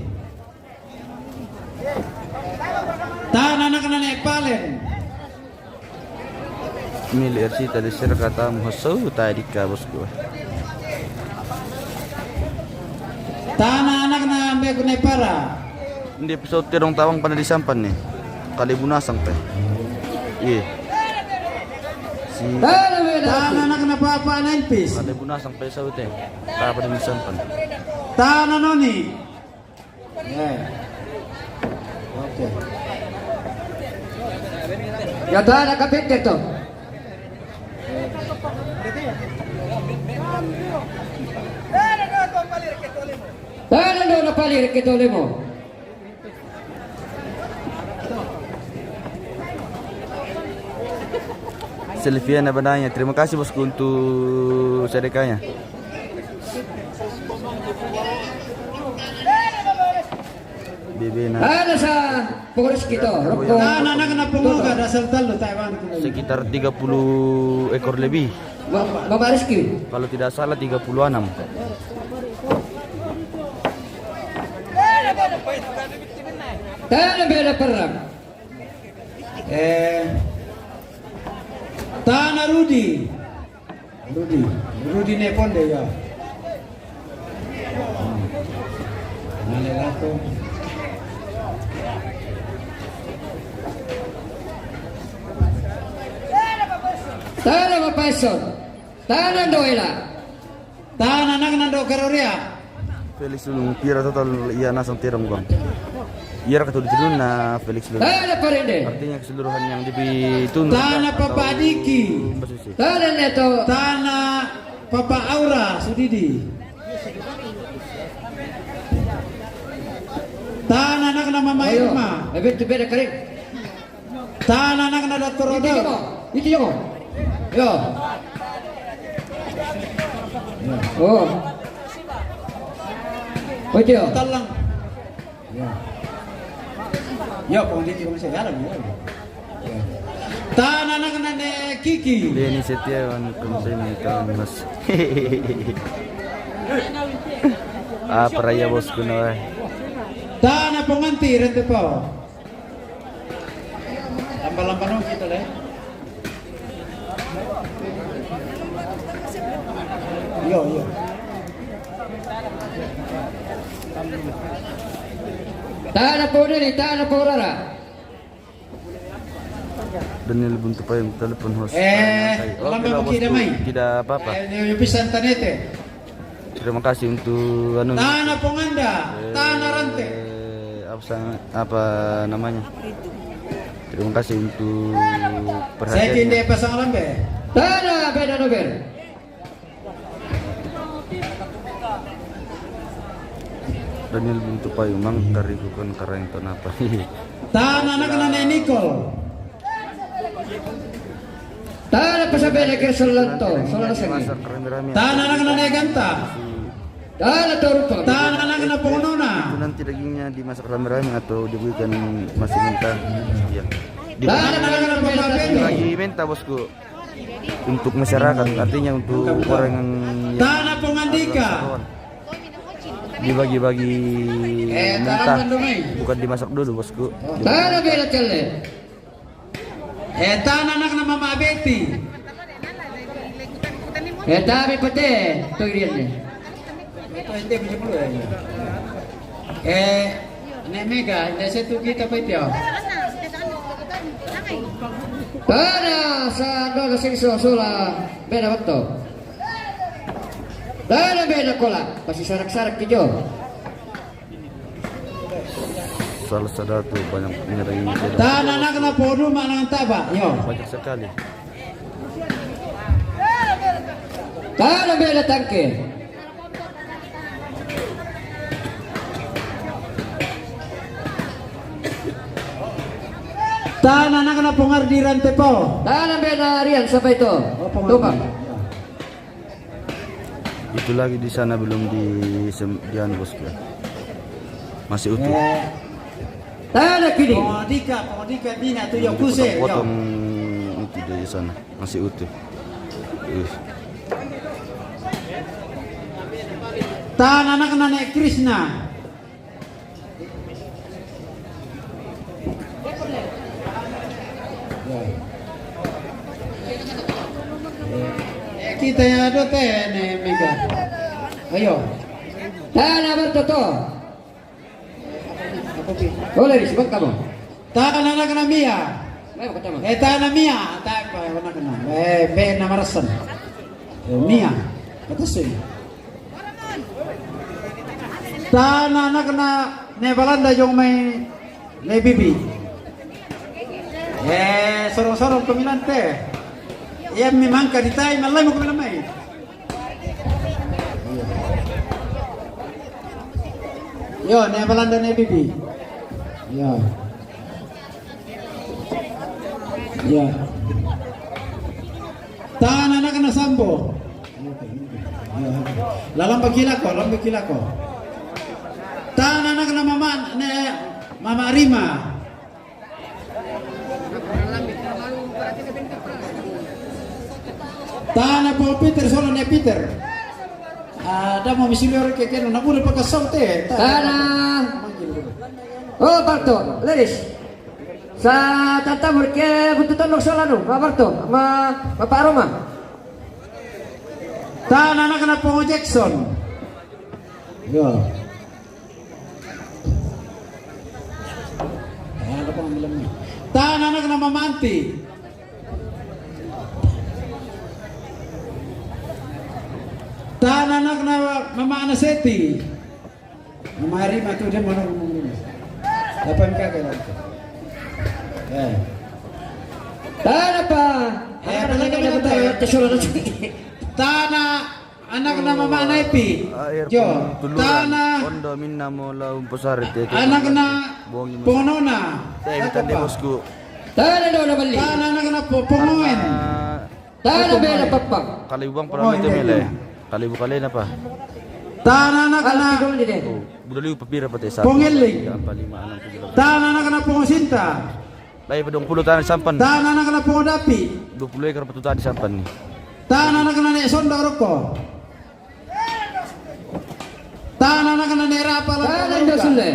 Tanah anak na Nepalen. Mili R C tadi sir kata muhasau tadi ka bosku. Tanah anak na ambe guna para. Ini episode terong tawang pada disampan nih. Kali bunasang teh. Iya. Si Tanah anak na papa Nelpis. Kali bunasang teh saute. Apa disampan? Tanah noni. Ya. Oke. Ya, tanah kapit to. Tanah dua na pali ke tolemo. Silviana Banaya, terima kasih bosku untuk sedekahnya. Bebe na. Ada sa pengurus kita, rokok. Tanah anak na penguga dasar telu Taiwan. Sekitar tiga puluh ekor lebih. Bapak Rizky. Kalau tidak salah tiga puluh enam. Tanah beda perang. Eh, Tanah Rudi. Rudi. Rudi ne ponde ya. Nale lato. Tanah Bapak Eson. Tanah Doela. Tanah nang nando karoria. Felix Lulung pira total ia nasang terong bang. Ia raka tudu tudu na Felix Lulung. Tanah Parende. Artinya keseluruhan yang di tunun. Tanah Papa Diki. Tanah Neto. Tanah Papa Aura Sudidi. Tanah anak nama Mama Irma. Lebih tu beda kering. Tanah anak na dator itu ada. Itu yo. Yo. Oh. Ojo. Talang. Ya. Ya, pong diki pong saya alam ya. Tanah anak na ne Kiki. Denny Setiawan konsen itu mas. Ah, peraya bosku na. Tanah penganti rente pau. Lamba-lamba nong kita le. Iyo, iyo. Tanah pau diri, tanah pau rara. Daniel Buntu Payung telepon host. Eh, lamba tidak mai. Tidak apa-apa. Eh, pisan tanete. Terima kasih untuk anu. Tanah ponganda, tanah rante. Apa namanya? Terima kasih untuk perhatiannya. Saya kinde pasang lambe. Tanah beda nobel. Daniel Buntu Payung mang dari bukan karang tanah apa? Tanah anak nane Nicole. Tana pasabene ke solanto, solan senge. Tana nang nane ganta. Tana torupa. Tana nang na ponona. Itu nanti dagingnya dimasak rame-rame atau diberikan masih mentah. Iya. Tana nang na papa beni. Lagi mentah bosku. Untuk masyarakat, artinya untuk orang yang Tana pongandika. Dibagi-bagi mentah, bukan dimasak dulu bosku. Tana bela celle. Eh, tana anak na mama Betty. Eh, tabi pete, to irian ne. Eh, ne mega, ne setu kita pa ipia. Tana sa dona singso sola bena beto. Tana bena kola, pasi sarak-sarak kijo. Salah satu banyak menyerang ini. Tana nak kena podo mana taba, yo. Banyak sekali. Tana bena tangke. Tana nak kena pongar di rantepo. Tana bena Rian sampai itu. Oh, pongar. Tumpang. Itu lagi di sana belum di sem-, di anu, bosku. Masih utuh. Eh. Tana kini. Pongodika, pongodika bina tu yo kuse, yo. Potong itu dari sana. Masih utuh. Ih. Tana nak kena nek Krishna. Kita ya do te ne mega. Ayo. Tana bertoto. Boleh disebut kamu. Tana nak kena Mia. Eh, tana Mia. Tak apa, nak kena. Eh, be nama rasan. Eh, Mia. Kata sih. Tana nak kena ne Balanda jong mai ne bibi. Eh, sorong-sorong pemilihan te. Iya, memang ka ditai malai mo kemana mai. Yo, ne Balanda ne bibi. Yo. Yo. Tana nak kena sambo. Yo. Lalang bakila ko, lalang bakila ko. Tana nak kena mama, ne, mama Rima. Tana po Peter, solo ne Peter. Ah, da mo misilio ke keno na bude paka saute. Tana. Oh, Barto, Leris. Sa tata murke bututon nok solanu, ma Barto, ma, ma Pak Roma. Tana nak kena Pongo Jackson. Yo. Tana nak kena Mama Anti. Tana nak kena Mama Anaseti. Mama Rima tu dia mana rumah. Apa yang kakak lagi? Eh. Tana pa. Eh, apa lagi, apa lagi? Tana. Anak na mama na ipi. Jo. Tana. Ondo minna mo la umposare te. Anak na Pongonona. Te, tana, bosku. Tana do na bali. Tana anak na Pongoen. Tana bela papa. Kali buang pala mele. Kali bukale na pa. Tana anak na. Budali papira pate sa. Pongelling. Tana anak na Pongosinta. Lai pa dua puluh tana di sampan. Tana anak na Pongodapi. Dua puluh ekar patu tana di sampan ni. Tana anak na ne Sonda Roko. Tana anak na ne Rapa la. Tana Indo Sule.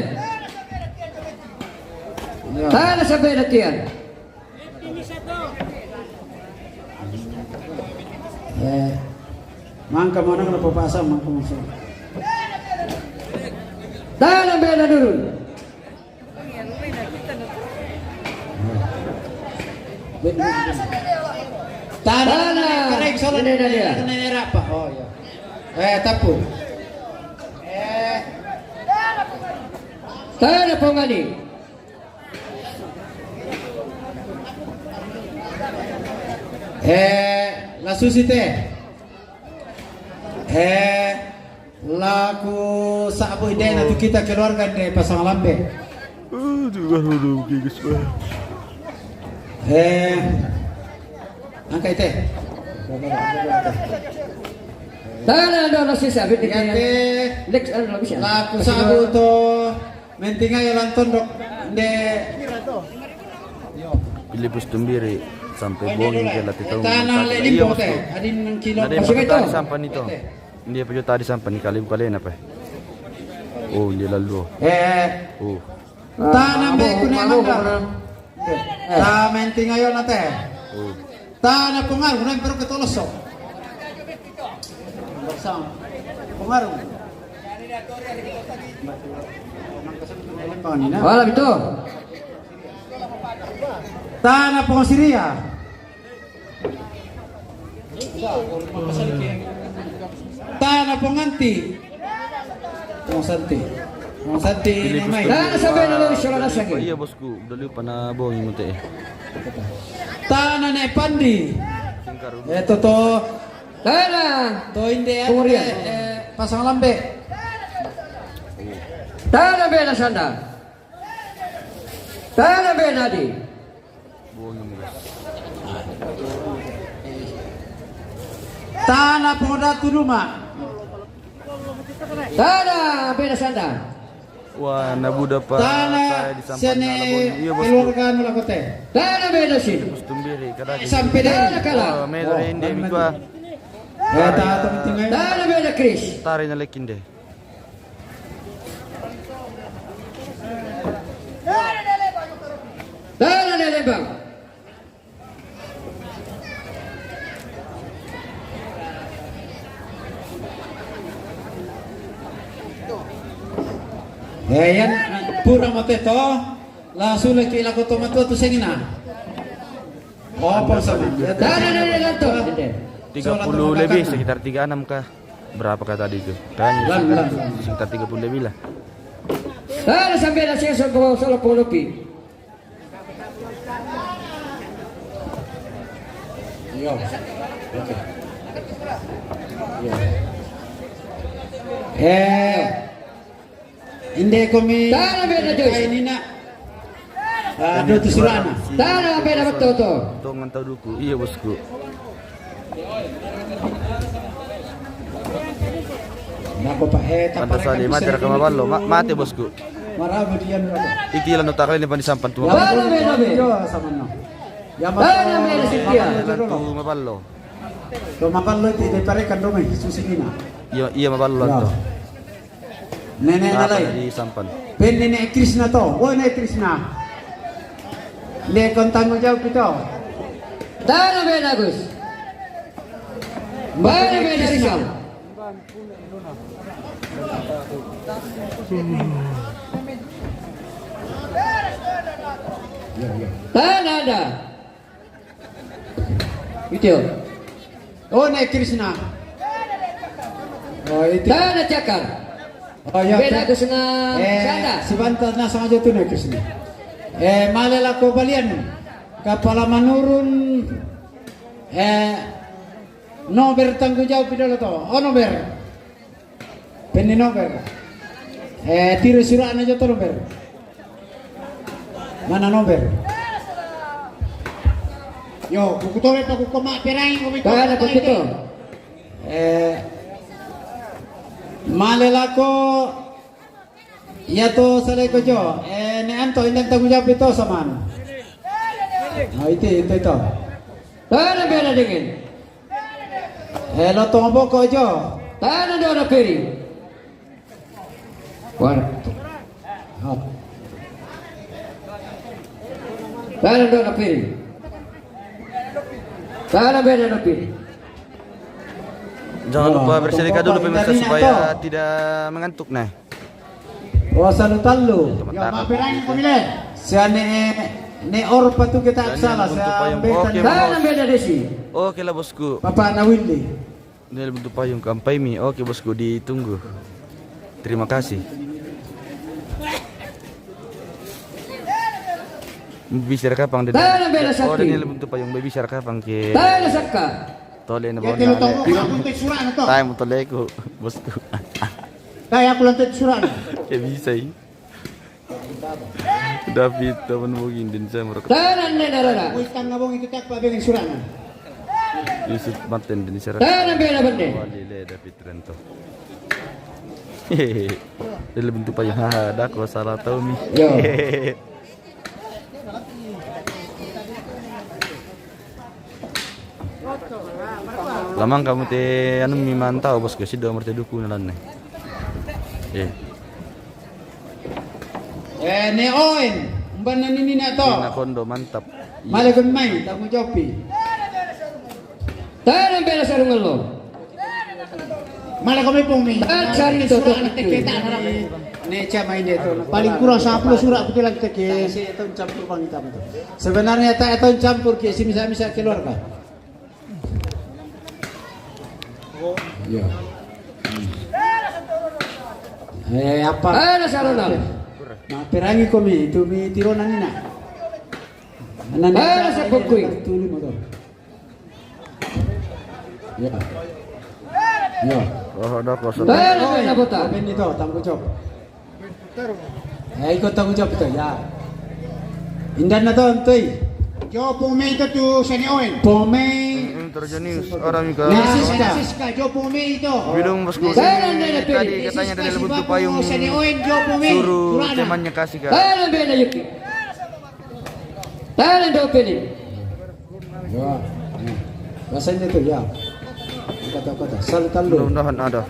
Tana Sabena Tian. Eh, mangka mo anak na papasa, mangka mo. Tana Bena Durun. Tana. Tana. Kena sola. Ini dia. Kena rapa. Oh, iya. Eh, tapu. Eh. Tana Pongani. Eh, la susi te. Eh, laku sabu ide na tu kita keluarga de pasang lambe. Aduh, aduh, aduh, gigis banget. Eh, angka ite. Tana do la susi abi de. Next, anu, la bisa. Laku sabu to. Mentingai lan tondok de. Pilipus tumbiri sampai bongi ke lati tahu. Tana le limpo te. Adin nang kilo. Ada yang pakai tadi sampan itu. Dia pakai tadi sampan ni kali bukan lain apa? Oh, dia lalu. Eh. Oh. Tana be kuna mangga. Ta mentingai yo na te. Oh. Tana pengaruh na baru ketoloso. Pengaruh. Wala bito. Tana Pongo Siria. Tana Ponganti. Ponganti. Ponganti ini mai. Tana sampai na lori sola na saki. Iya, bosku, udah lupa na bongi mute. Tana ne Pandi. Eh, toto. Tana. To inde, eh, pasang lambe. Tana bena sanda. Tana bena di. Tana poda tu rumah. Tana bena sanda. Wah, na buda pa. Tana saya di sampan sene na labon. Iya, bosku. Keluarga nula kote. Tana bena sin. Bos tumbiri, kada. Sampai dah. Tana kala. Wah, melo inde mi kwa. Ya, ta, ta, tinggal. Tana bena Chris. Tari na lekinde. Tana ne lembang. Eh, yan, pura mate to. La sule ki la koto matua tu sengina. Oh, apa sama? Tana ne lembang to. Tiga puluh lebih, sekitar tiga enam kah? Berapa kah tadi itu? Kayaknya sekitar, sekitar tiga puluh lebih lah. Tana sampai na sengso ko solo polopi. Iya. Oke. Iya. Eh. Inde komi. Tana bena Joyce. Ini nak. Aduh, tu surana. Tana bena betul tu. Tong antau duku. Iya, bosku. Nako pa, eh, tapa sali mate raka maballo, ma-, mate, bosku. Marabu dian raka. Iki lano takale ni pandi sampan tu. Ya, maballo. Maballo, maballo. Yo, sama no. Ya, maballo. Tana bena Cynthia. Maballo tu maballo. To maballo ti de parekan do mai susi ina. Iya, iya, maballo to. Nene dalai. Di sampan. Pen nene Krishna to. Oh, nene Krishna. Ne kon tanggung jawab kita. Tana bena Gus. Bana bena Rizal. Tana ada. Itu. Oh, ne Krishna. Oh, itu. Tana cakar. Oh, ya. Bena Gus na sanda. Sebentar na sama aja tu ne Krishna. Eh, male lako balian. Kapala manurun. Eh, Nober tanggung jawab pidolo to. Oh, Nober. Penne Nober. Eh, tiro surana jo to Nober. Mana Nober? Yo, buku tole pa ku koma perai ko mi. Kada begitu. Eh, male lako. Iya to, salai ko jo. Eh, ne anto, indan tanggung jawab itu saman. Oh, itu, itu, itu. Tana bena dingin. Eh, lo tong boko jo. Tana dona piri. War. Oh. Tana dona piri. Tana bena dona piri. Jangan lupa bersedekah dulu pemirsa supaya tidak mengantuk, nah. Puasa lu tallu. Yo, maperangi ko mile. Siane ne or patu kita sala sa betan. Oke, bos. Tana bena desi. Oke lah, bosku. Papa na Willy. Ini bentuk payung kampai mi. Oke, bosku, ditunggu. Terima kasih. Bisa kapang de. Tana bena sakti. Oh, ini bentuk payung bisa kapang ke. Tana sakka. Tole na. Ya, bawang telo na tau le. Mo, aku lantai surana to. Tai mo tole ko, bosku. Tai aku lantai surana. Ya bisa, i. David, teman mungkin din saya merekam. Tana ne narara. Wis tang na bong itu tak pa bengen surana. Yusuf Martin din saya. Tana bena bende. Wali le David Rento. Hehehe. Dia lebih tupa ya. Haha, dah ko salah tau mi. Yo. Lamang kamu te anu mi mantau, bosku, si do merte duku na lanne. Eh. Eh, ne oen, umban na nini na to. Ina kondo, mantap. Male kon mai, tanggung jawab i. Tana bena sarungallo. Mala ko me pong mi. Tana sari to to. Ne cama inde to. Paling kurang sepuluh sura aku bilang teke. Sebenarnya tak tahu campur ke si misa-misa keluarga. Iya. Eh, apa? Mana Sarona? Nah, perangi komi, itu mi tirona nina. Nana Mana Sepukui? Tuli motor. Ya. Ya. Oh, ada kosong. Mana Oi, Bena Bota? Beni to, tanggung jawab. Eh, ikut tanggung jawab itu, ya. Indan na to, Antoy. Jo, pome itu tu sene oen. Pome. Terjenis orang ke. Nah, Siska. Siska, jo pome itu. Bilung bosku. Tadi katanya dari Lebuntu Payung. Sene oen, jo pome. Suruh temannya kasih ke. Tala Bena Yuki. Tala Dopeni. Ya. Rasanya itu ya. Kata-kata. Salu talu. Mudah-mudahan ada.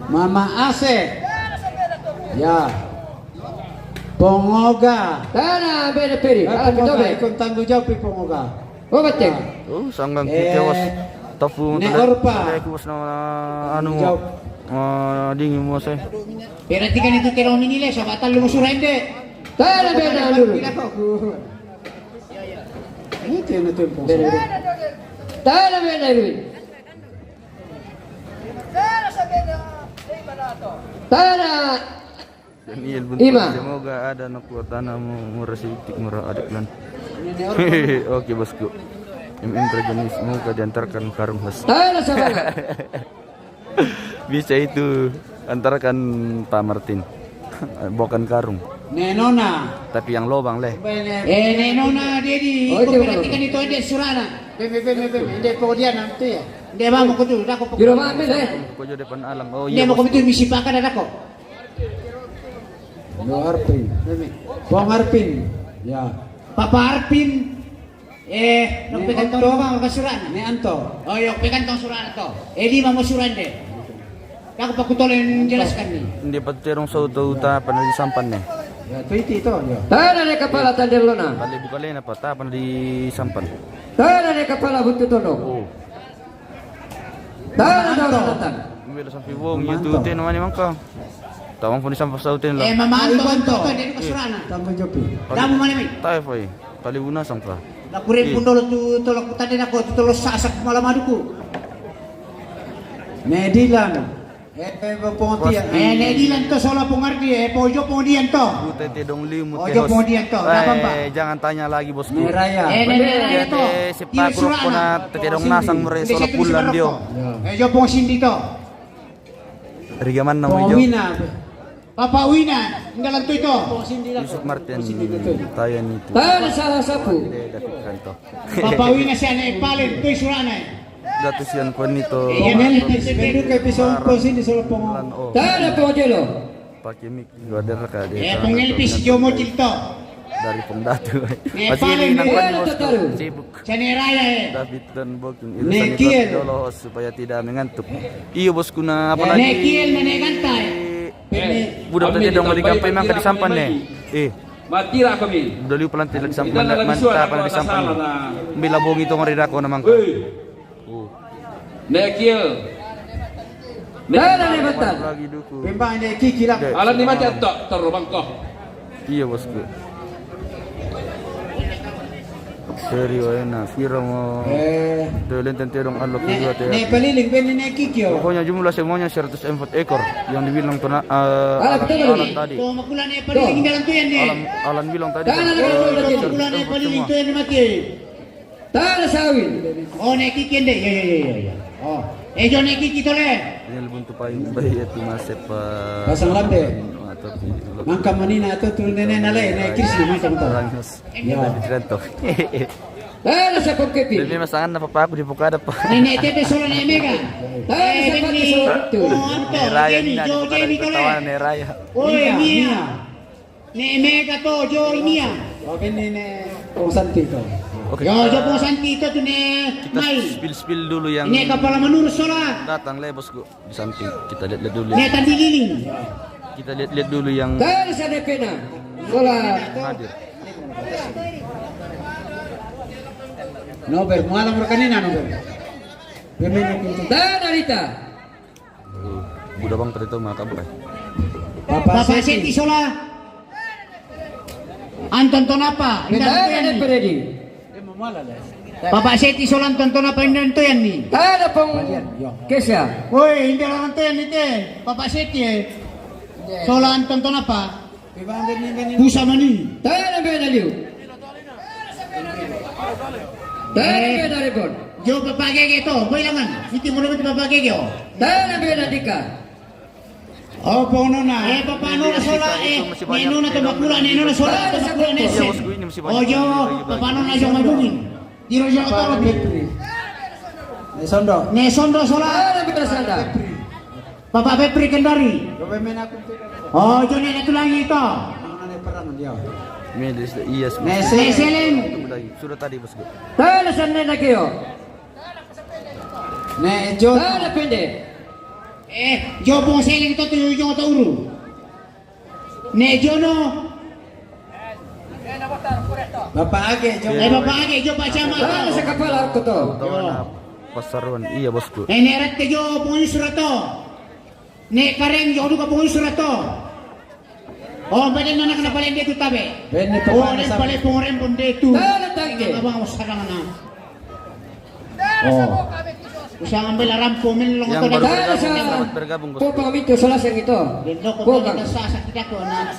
Mama Ase. Ya. Pongoga. Tana Bena Peri. Eh, Ala Pongoga, Pitobe. Ikut tanggung jawab Pongoga. Oh, betul. Ya. Oh, sanggang Eh, tewas. Tapu ne Orpa. Aku bos nama anu. Jawab. Ah, dingin mau saya. Berarti kan itu terong ini le, sobat talu musuh rende. Tala Bena dulu. Bila kok. Ini tiene tiempo. Tala Bena dulu. Tala. Daniel Buntu, Ima. Semoga ada anak kuat tanah mau murah sitik murah adik lan. Oke bosku. M M Trageni, semoga diantarkan karung khas. Tala Sabana. Bisa itu antarkan Pak Martin. Bukan karung. Nenona. Tapi yang lobang leh. Eh, Nenona dia di Oh, itu perhatikan itu dia surana. Bebe, bebe, bebe. Dia pokok dia nanti ya. Dia mau kutu, dah kok. Di rumah ambil eh. Kojo depan alang. Oh Dia iya. Mau kutu misi pakan ada kok. Lo Arpin. Bebe. Bang Arpin. Ya. Papa Arpin. Eh, nok pekan tong lima maka surat. Ne Anto. Oh, yok pekan tong surat to. Eh, lima mau surat deh. Aku paku tolen jelaskan nih. Dia paterong sau tau ta pernah disampan nih. Ya, itu itu itu. Ya. Tana ne kapala tandel lona. Balik buka lena pa ta pernah disampan. Tana ne kapala buntu tono. Oh. Tana ne kapala tandel. Mbela sampai wong itu tena mani mangka. Tawang pun disampan sau tena. Eh, mama Anto, Anto, Anto, dia ke surana. Tambah jopi. Damu mana mi? Tai fai. Kali guna sampa. Nakure pun dolo tu tolok tande nako tu tolok sasak malam aduku. Ne Dilan. Eh, eh, pongotia. Eh, ne Dilan to sola pongardi, eh, pojo pondian to. Tete dong liu mute. Ojo pondian to. Napa, Pak? Eh, jangan tanya lagi bosku. Meraya. Eh, ne Dilan to. Sepak rokona tete dong nasang mere sola pulan dio. Eh, jo pong sindi to. Rigaman namo ijo. Papa Wina, nggalan tu ito. Yusuf Martin, Tayan itu. Tana salah sapu. David Kanto. Papa Wina si anak Epalen, tu surana. Datu sian kuan itu. Iya, Mel, Mel, Mel, Mel, Mel, Mel, Tana pojelo. Pakai mic, gua ada reka dia. Eh, pengel pis jomo cilto. Dari Pong Datu. Masih ini nang kuan bosku. Sibuk. Sane raya, eh. David dan Bokin. Nekiel. Dolo supaya tidak mengantuk. Iyo bosku na apa lagi? Nekiel, nenek gantai. Budak tadi dong balik kampung emang ka disampan nih. Eh. Mati lah kami. Udah liu pelantin lagi sampan mantap apa disampan. Bila bongi tong ridako namang. Nekiel. Dada ne batal. Lagi duku. Bembang ne kiki lah. Alan ni mati atok terobang kok. Iya bosku. Seri waena, Fira mo. Eh. Dolen tente dong alok kedua te. Ne paliling ben ne kiki yo. Pokoknya jumlah semuanya seratus empat ekor yang dibilang pernah eh, alat, alat tadi. Tuh makula ne paliling dalam tuh ya ne. Alan, Alan bilang tadi. Tuh makula ne paliling tuh ya ne mati. Tala sawi. Oh, ne kiki ende. Ya, ya, ya, ya, ya. Oh. Eh, jo ne kiki tole. Ini lebih tupai bayi itu masih pa. Pasang lambe. Atau mangka manina atau turun nenek nale ne kisi mangka mangka. Ya. Tala sa poketi. Demi masangan na papa aku di buka ada pa. Nenek tete solo ne mega. Tala sa poketi. Oh, anto. Jemi, jo, jemi tole. Neraya. Oi, Mia. Ne mega to jo inia. Oke ne ne Pong Santi to. Oke. Yo jo Pong Santi to tu ne mai. Spill spill dulu yang. Ne kapala manurus sola. Datang le bosku di samping. Kita lihat-lihat dulu. Ne tandi liling. Kita lihat-lihat dulu yang. Tadi sana pena. Sola. Hadir. Nober, mualang rekanina Nober. Pemain untuk. Tana Rita. Budak bang tadi tu maka bukan. Papa Seti sola. Anton Tonapa. Beda ada Peredi. Papa Seti sola tonton apa ini tonton ni? Tana pong. Kesya. Woi, ini orang tonton ni te. Papa Seti eh. Sola tonton apa? Pusa mani. Tana beda liu. Tana beda ribon. Jo papa gege to, boy langan. Iti mo naman papa gege oh. Tana beda dika. Oh, papa nona. Eh, papa nona sola eh. Ne nona to makula, ne nona sola to makula ne se. Oh, jo papa nona jo mabugin. Diro jo to. Ne sondo. Ne sondo sola. Tana beda sanda. Papa Febri Kendari. Oh, jo ne tu lagi to. Ini dia. Iya, ne seleng. Sudah tadi bosku. Tana sanda na kio. Ne jo. Tana pende. Eh, jo pong seleng to tu jo to uru. Ne jono. Bapak age jo. Eh, bapak age jo pacama. Tana sa kapala ko to. Tawana pasaruan iya bosku. Eh, ne rette jo pong surato. Ne kareng jo duka pong surato. Oh, beden anak na paling dia tu tabe. Bene. Oh, pong ne paling pong rembon dia tu. Tana tangke. Abang usah na. Oh. Usah ngambil arampo men long. Yang baru bergabung, yang baru bergabung bosku. Ko pamito salaseng ito. Dendo ko pamito sa sakit ako na.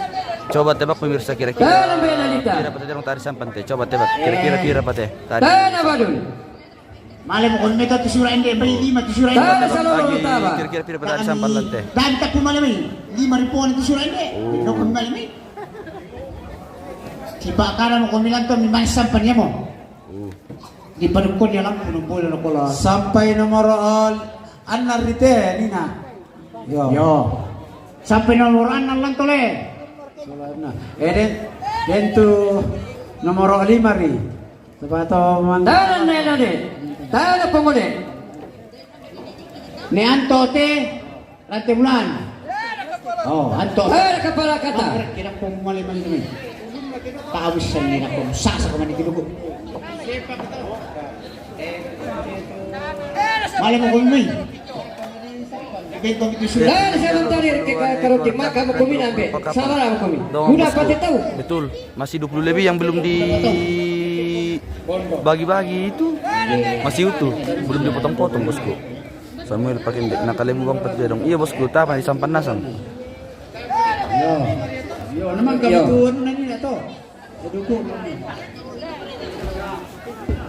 Coba tebak pemirsa kira-kira. Tana beda lita. Pira pate dong tari sampan te. Coba tebak kira-kira pira pate. Tadi. Tana badun. Male mo kon meta tu sura ende, bai lima tu sura ende. Tana salolo taba. Kira-kira pira pate tari sampan lante. Dan tapu male mai. Lima ribu tu sura ende. Dendo ko male mai. Cipa kada mo kon milan to mi mani sampan ya mo. Di padukkon ya lampu no bola no kola. Sampai nomor all anna rite nina. Yo. Yo. Sampai nomor anna lantole. Sola anna. Eh, den, den tu nomor lima ri. Sepato mang. Tana ne no de. Tana pongode. Ne anto te. Rante bulan. Oh, anto. Ada kepala kata. Kira pong male male ni. Tahu sen ni aku sasa ko mani kiduku. Male mo ko mi. Beko gitu sudah. Dan saya mentari ke karoti maka mo kumi nambe. Sabar mo kumi. Udah pati tahu. Betul. Masih dua puluh lebih yang belum dibagi-bagi itu. Masih utuh, belum dipotong-potong bosku. Samuel pakai ndek nakale mo bang pati dong. Iya bosku, tapa di sampan nasang. Yo. Yo, namang kamu tu anu nani na to. Dukung.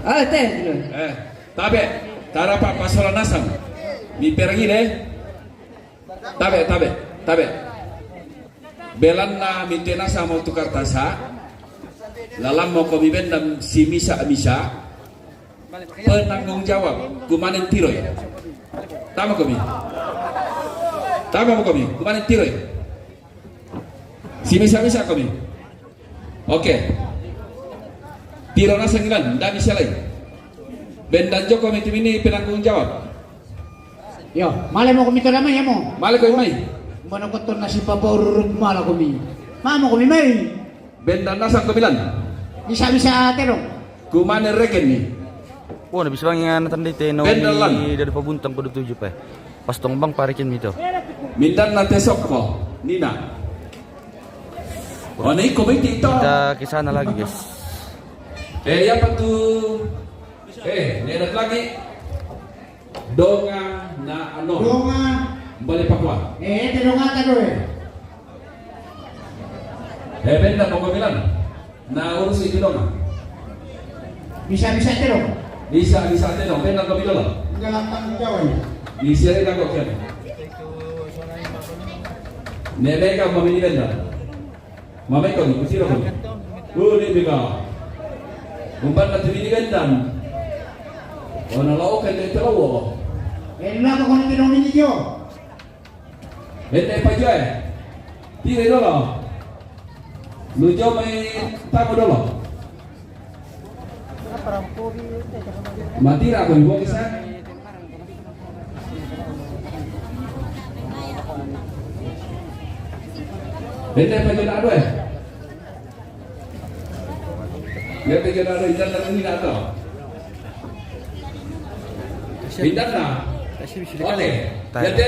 Ah, teh. Eh, tabe, tara pa pasola nasang. Mi perangi de. Tabe, tabe, tabe. Belanna mitena sa mau tukar tasa. Lalam mau komi bendam si misa-misa. Penanggung jawab kumanen tiroi. Tama komi. Tama komi kumanen tiroi. Si misa-misa komi. Oke. Tiro nasang ilan, nda bisa lai. Bendan joko mi timini penanggung jawab. Yo, male mo ko mito damai ya mo. Male ko mai. Mana koton nasi papa ururut mala komi. Mamo komi mai. Bendan nasang komi lan. Bisa-bisa terong. Kumane reken ni. Wah, na bisa bang yang anak tanda itu no. Bendan lan. Dari pabuntang kudu tujuh pe. Pas tong bang parikin mito. Mindan na tesok ko, nina. Wah, na iko baiti ito. Kita ke sana lagi, guys. Eh, ya apa tu? Eh, nedak lagi. Donga na ano. Donga. Balik Papua. Eh, te donga ta doe. Eh, benda poko bilang. Na urus itu donga. Bisa-bisa te dong. Bisa-bisa te dong. Benda ko bilang. Enggak lantang jauh ya. Bisa kita kok kan. Nenek kamu ini benda. Mamai kami, kutiro kami. Uli bika. Umpan na tibini gandan. Ona lao kan de telawo. Ella ko kono tino mini jo. Ende pajoe. Tire dolo. Lujo mai tamu dolo. Matira ko ibo kisa. Bende pa jona ado eh. Bende jona ado indan na ini na to. Indan na. Oke. Bende.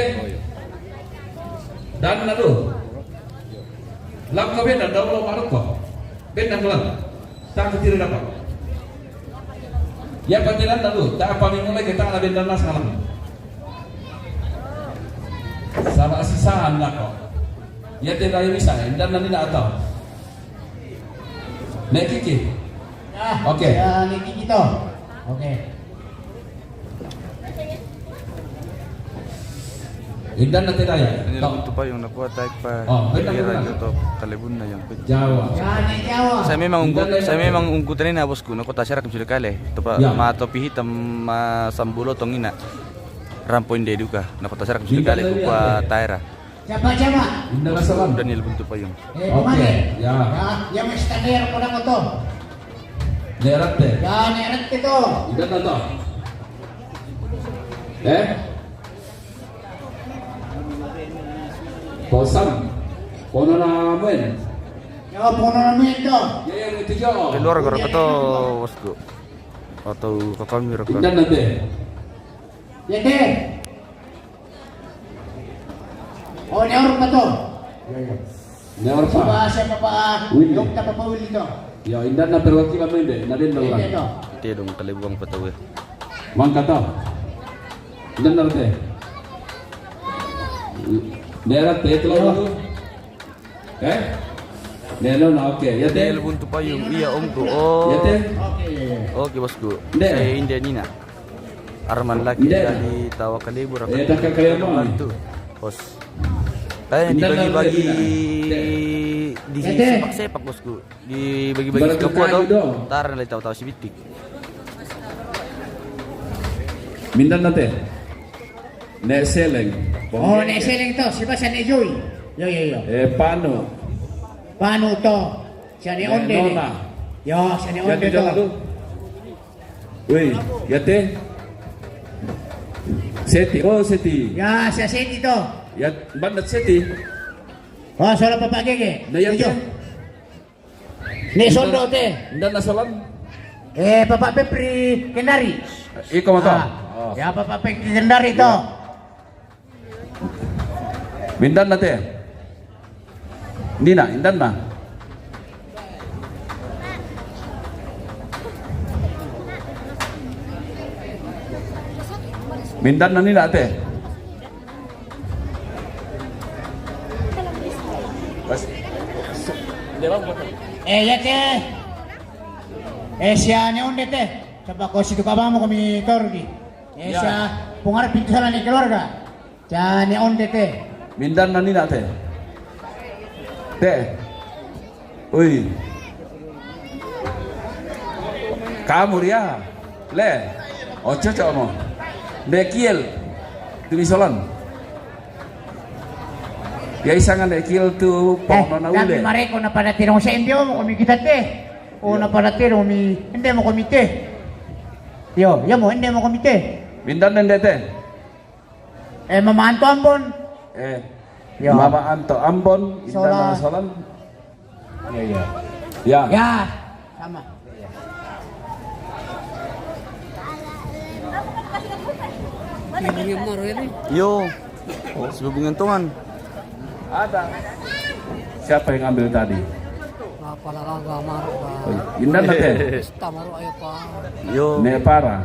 Dan na do. Lam ka benda da ulo maroko. Benda ko lam. Tangu tiri dapat. Iya, pati dan lalu, ta' pa mi mulai kita na bendan na sa kalam. Sama si saan na ko. Iya, te dayo bisa, dan na nina atawa. Ne Kiki. Ya, Oke. Ya, ne Kiki to. Oke. Indan na te dayo. Ini To. Lagu tu payung na kuat taik pa. Oh, benar, Iya, benar. Raja to, kalibun na yang pecah. Jawa. Ya, ne Jawa. Saya memang ungkut, Indan na saya te. Memang ungkut ini na bosku, na kota serak sudah kali. Topa Ya. Ma topi hitam, ma sambulo tong ina. Rampo inde duka, na kota serak sudah Indan kali na ku dia. Taera. Siapa, siapa? Indan na salam. Daniel Buntu Payung. Eh, Oke, pemane? Ya. Ya, yang mesti tadi yang pernah foto. Nerate. Ya, nerate to. Indan na to. Eh? Kosam. Kono na muen. Ya, kono na muen to. Ya, yang itu jo. Keluar gara to, bosku. Atau kakami raka. Indan na te. Ya, te. Oh, ne Orpa to. Ya, ya. Ne Orpa. Siapa, siapa, Pak? Willy. Dokter Papa Willy to. Ya, indan na perwakilan main deh, na den Iya, orang. To. Te dong, kalibuang pa tau ya. Mangka to. Indan na te. Ne ra te, itu Iya. Lalu. Eh? Ne lo na, oke. Ya, te. Daniel Buntu Payung, iya, omku. Oh. Ya, te. Oke, iya, iya. Oke, bosku. Nde. Saya India Nina. Arman laki Nde. Dari Tawa Kalibur, Eh, tak kaya mo. Bantu. Bos. Kaya Indan na dibagi-bagi te, Nina. Te. Di Ete. Sepak-sepak, bosku. Dibagi-bagi Baru ke kapua kayu to. Dong. Tar na tawa-tawa si bitik. Mindan na te. Ne Seleng. Oh, ne Seleng to. Siapa sa ne Joy? Yo, yo, yo. Eh, Panu. Panu to. Sa ne Ne Onde ne. Nona. Yo, sa ne Ya, Onde tu to. Jalan tu. Woi, ya te. Seti, oh Seti. Ya, sa Seti to. Ya, bandat Seti. Oh, sola Papa Gege. Na ya Tujuh. Te. Ne Sondo te. Indan na salam. Eh, Papa Pepri Kendari. Iko mata. Ah, Oh. Ya, Papa Pepri Kendari to. Ya. Mindan na te. Nina, indan na. Mindan na nina te. Bas. Eh, ya te. Eh, sa ne Onde te. Coba ko situ kabamo kami tordi. Eh, Ya. Sa pungar pintu sala ne keluarga. Sa ne Onde te. Mindan na nina te. Te. Ui. Kamu ria. Le. Ocho ocho mo. Dekiel. Tu misolan. Ya isanga dekiel tu Eh, pono na tapi ule. Mareko na pada tirong sa endio mo kami kita te. O Ya. Na pada tirong mi ende mo kami te. Yo, ya mo ende mo kami te. Mindan ende te. Eh, Mama Anto Ambon. Eh. Ya. Mama Anto Ambon, Sola. Indana Solan. Ya, ya. Ya. Ya, sama. Yo, sebelum ngentungan. Ada. Siapa yang ambil tadi? Apa lah, gua marah, Pak. Oh, Indana te. Pesta marah, ayo, Pak. Yo. Ne para.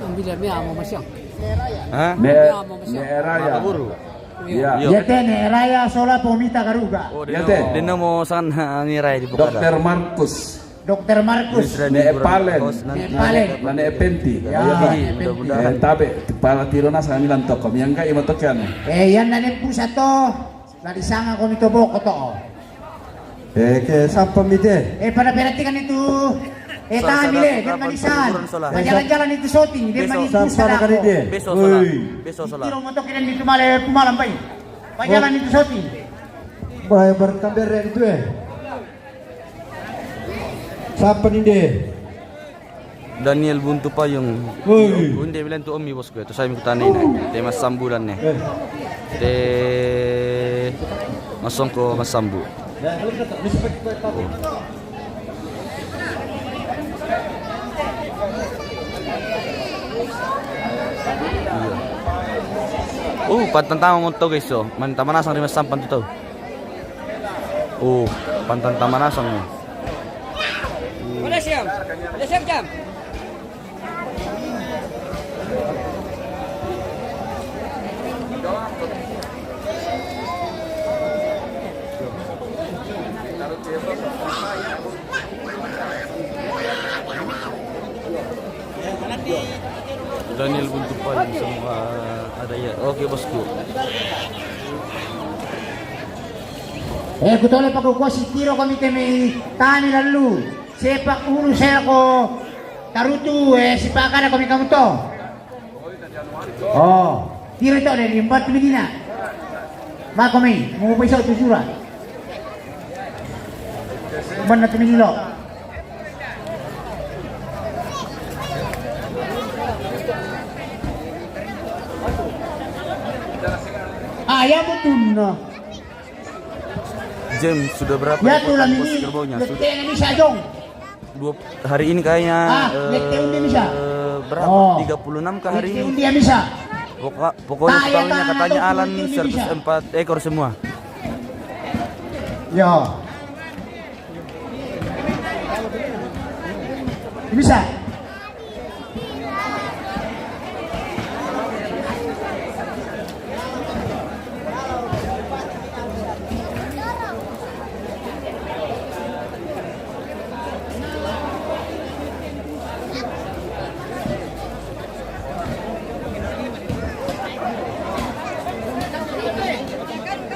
Ambil ya, mi amo masih. Ha? Ne, ne raya. Makaburu. Iya. Iya. Yete ne raya sola pomita karuga. Oh, Ya, te. Dena mo san, ha, ni raya di Bukada. Dokter Markus. Dokter Markus. Ministra Ne di Palen. Host nanti. Ne Palen. Nane Penti. Ya, Iya, Penti. Mudah-mudahan. Eh, tabe, pala tiro na sa milan toko. Miyangga ima toko ano. Eh, yan na ne pusa to. Nalisanga ko nito boko to. Eh, ke sapa mi te? Eh, pada perhatikan itu. Eh, Sola, tahan sola, dile, dia kapan manisan. Pengguran sola? Pajalan-jalan itu shooting, dia Beso. Manisan Sapa na kari dia? Beso, sola. Woi. Beso, sola. Kiro moto kiran itu male pumalam bai. Pajalan Oh. Itu shooting. Bai berkamber itu eh. Sapa ni dia? Daniel Buntu Payung. Woi. Unde bilang tu omi bosku, tu saya mikutan ini. Te masambulan ne. Eh. Te masongko masambu. Oh, pantang tama mo to guys, so. Man tama na sang lima sampan to. Oh, pantang tama na sang mo. Wala siya. Geser jam. Daniel Buntu Payung semua ada ya. Oke, bosku. Eh, kutole paku kosi tiro kami temi tani lalu. Sepak ulu saya ko tarutu, eh, sepak ada kami kamu to. Oh, tiro to dari empat medina. Mako mi, mau pisau tu sura. Mana tu medilo. Ah, ya betul no. Jam sudah berapa? Ya, tulang ini. Kerbaunya sudah. Ini sajong. Dua, hari ini kayaknya, ah, eh, berapa? Oh. Tiga puluh enam kah hari ini? Dia bisa. Pokok, pokoknya totalnya katanya Alan seratus empat ekor semua. Ya. Bisa.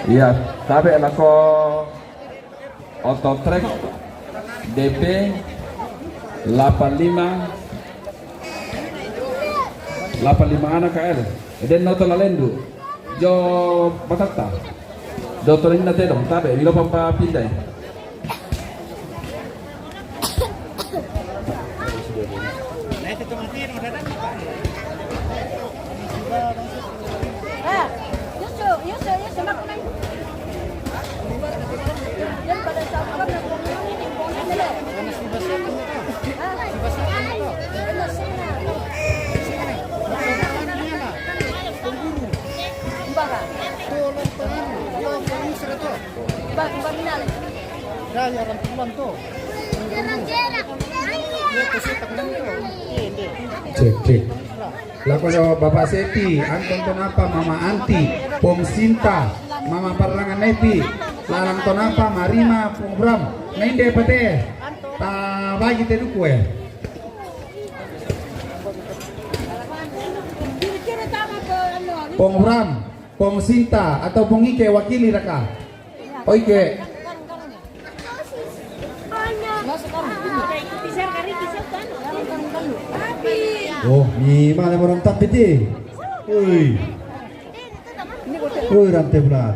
Iya, tabe lako. Oto trek D P delapan lima, delapan lima anak K L. Eden noto lalendu. Jo batata. Doto ini nate dong, tabe, milo pampa pindai. Cek, cek. Lako jo Bapak Sepi, Anton Tonapa, Mama Anti, Pong Sinta, Mama Parrangan Nepi, Lalang Tonapa, Marima, Pong Bram. Nende pate. Ta bagi te duku eh. Pong Bram, Pong Sinta, atau Pong Ike wakili raka. Oike. Oh, ni mana orang tapi ti. Ui. Ui, rante bulan.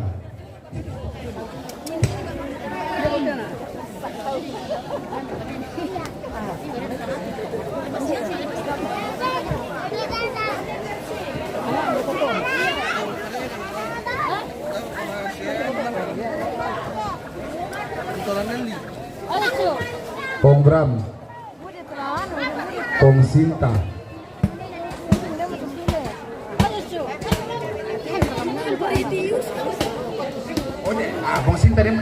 Pong Bram, Pong Sinta. Oh, dia, ah, Pong Sinta dia.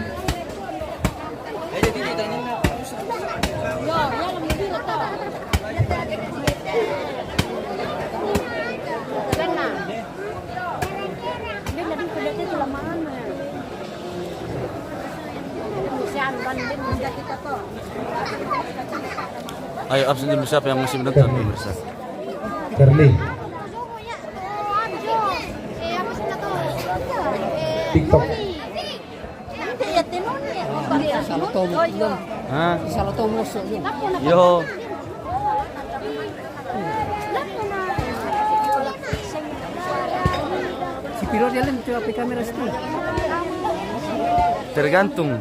Ayo, absen dulu siapa yang masih menonton, pemirsa. Kerli. TikTok. Hah? Yo. Si Piro dia lem, coba api kamera situ. Tergantung.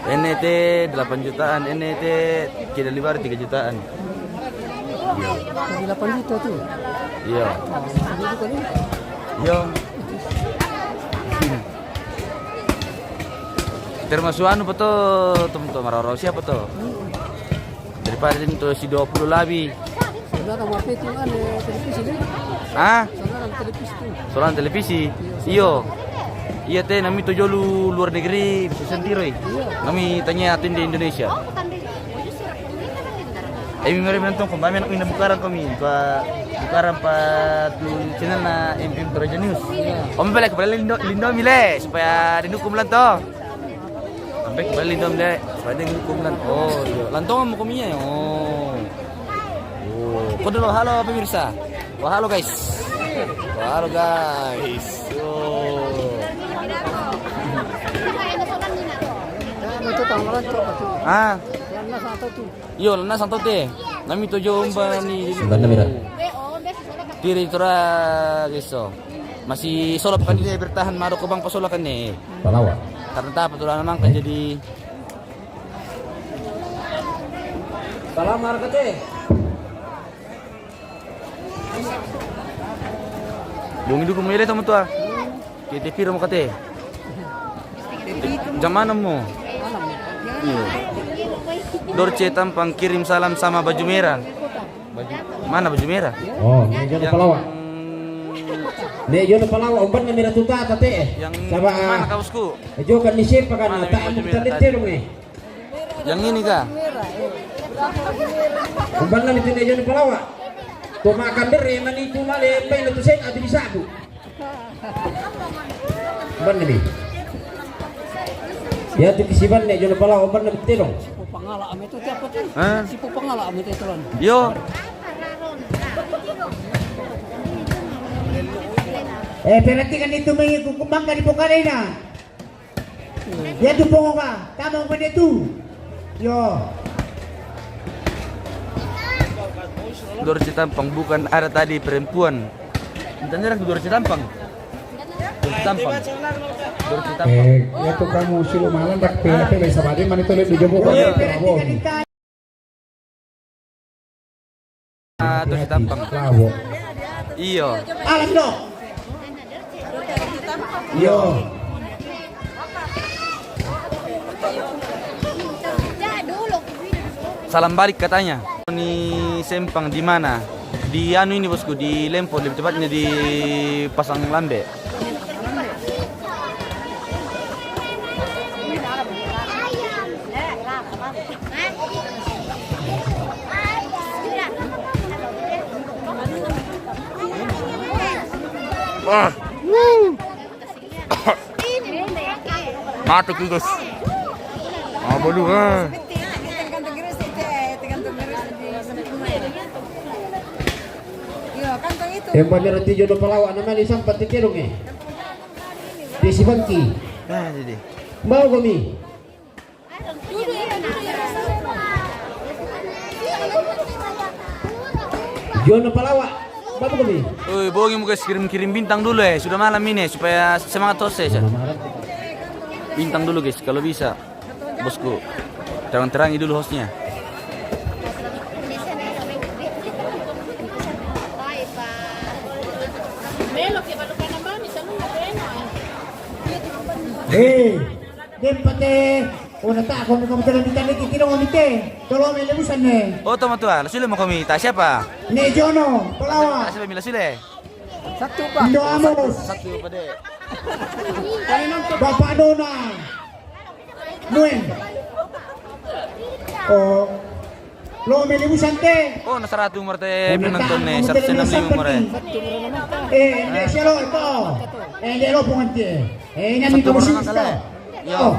N E T delapan jutaan, N E T Kidalibar tiga jutaan. Jadi delapan juta tuh. Iya. Iya. Termasuk anu betul, teman-teman, marau-rau siapa tuh? Daripada itu si dua puluh lebih. Saudara mau apa itu, anu, televisi, kan? Hah? Saudara televisi tuh. Saudara televisi? Iyo. Iya, teh, nami to jolu luar negeri, bisa sendiri. Nami tanya atin di Indonesia. Imi mari menonton, ko mami anak mina bukaran ko mi. Pa bukaran pa tu channel na M P M Toraja News. Om balik kembali lindo lindo mile supaya dihukum lan to. Sampai kembali lindo mile supaya dihukum lan. Oh, iya. Lantong mau kominya. Oh. Oh. Kau dulu halo pemirsa. Wah, halo guys. Wah, halo guys. Oh. Ah. Yo, lana santo te. Nami tojo umba ni. Banda mira. Tiri tora geso. Masih solap kan dia bertahan maro ko bang pasola kan ni. Palawa. Karena tapa tu lana mangka jadi. Salam harga te. Bongi duku mo ile tamu tua. Kete piro mo kate? Jam enam mo. Iya. Dorce Tampang kirim salam sama baju merah. Baju mana baju merah? Oh, ne jono palawa. Ne jono palawa umban na merah tuta tate. Yang mana kau bosku? Jokan ni sepa kan ta baju merah tadi. Yang ini kah? Umban na mitine jono palawa. To makan bere mani tu male pai na tu seng ati di sabu. Ban ni. Ya tu kisiban ne jono pala oban na betelong. Sipu pangala ame tu tiap tu. Hah? Sipu pangala ame tu tuan. Yo. Eh, perhatikan itu mengiku kumbang dari pokare ina. Ya tu pongo ka, tamang pande tu. Yo. Dorce Tampang bukan ada tadi perempuan. Tanya tu Dorce Tampang. Dorce Tampang. Dorce Tampang. Eh, ya tu kamu silo malam dak pe pe bisa bade mani tu le di jobo. Iya. Ah, Dorce Tampang. Iyo. Alas no. Iyo. Salam balik katanya. Ni Sempang di mana? Di anu ini bosku, di Lempo, lebih tepatnya di Pasang Lambe. Ah. Mati ki guys. Ah, bolu ah. Yang bener tijo do palawa namanya sampai tikerong eh. Di si Bangki. Nah, ini deh. Mau kami. Jono palawa. Babu kami. Oi, bongi mo guys, kirim-kirim bintang dulu eh. Sudah malam ini supaya semangat terus eh. Bintang dulu guys, kalau bisa. Bosku. Terang-terangi dulu hostnya. Hei, dempate. Ona ta ko ko tele ni tele ki tiro ni te. Tolo me lebusan ne. Oto matua, lasule mo komi ta siapa? Ne Jono, palawa. Ta siapa mi lasule? Satu, Pak. Indo Amos. Satu pade. Bapak Dona. Nuen. Oh. Lo me lebusan te. Oh, na saratu marte penonton ne, seratus enam puluh lima mare. Eh, ini sialo itu. Eh, ini lo pengantin. Eh, ini kamu sih. Yo.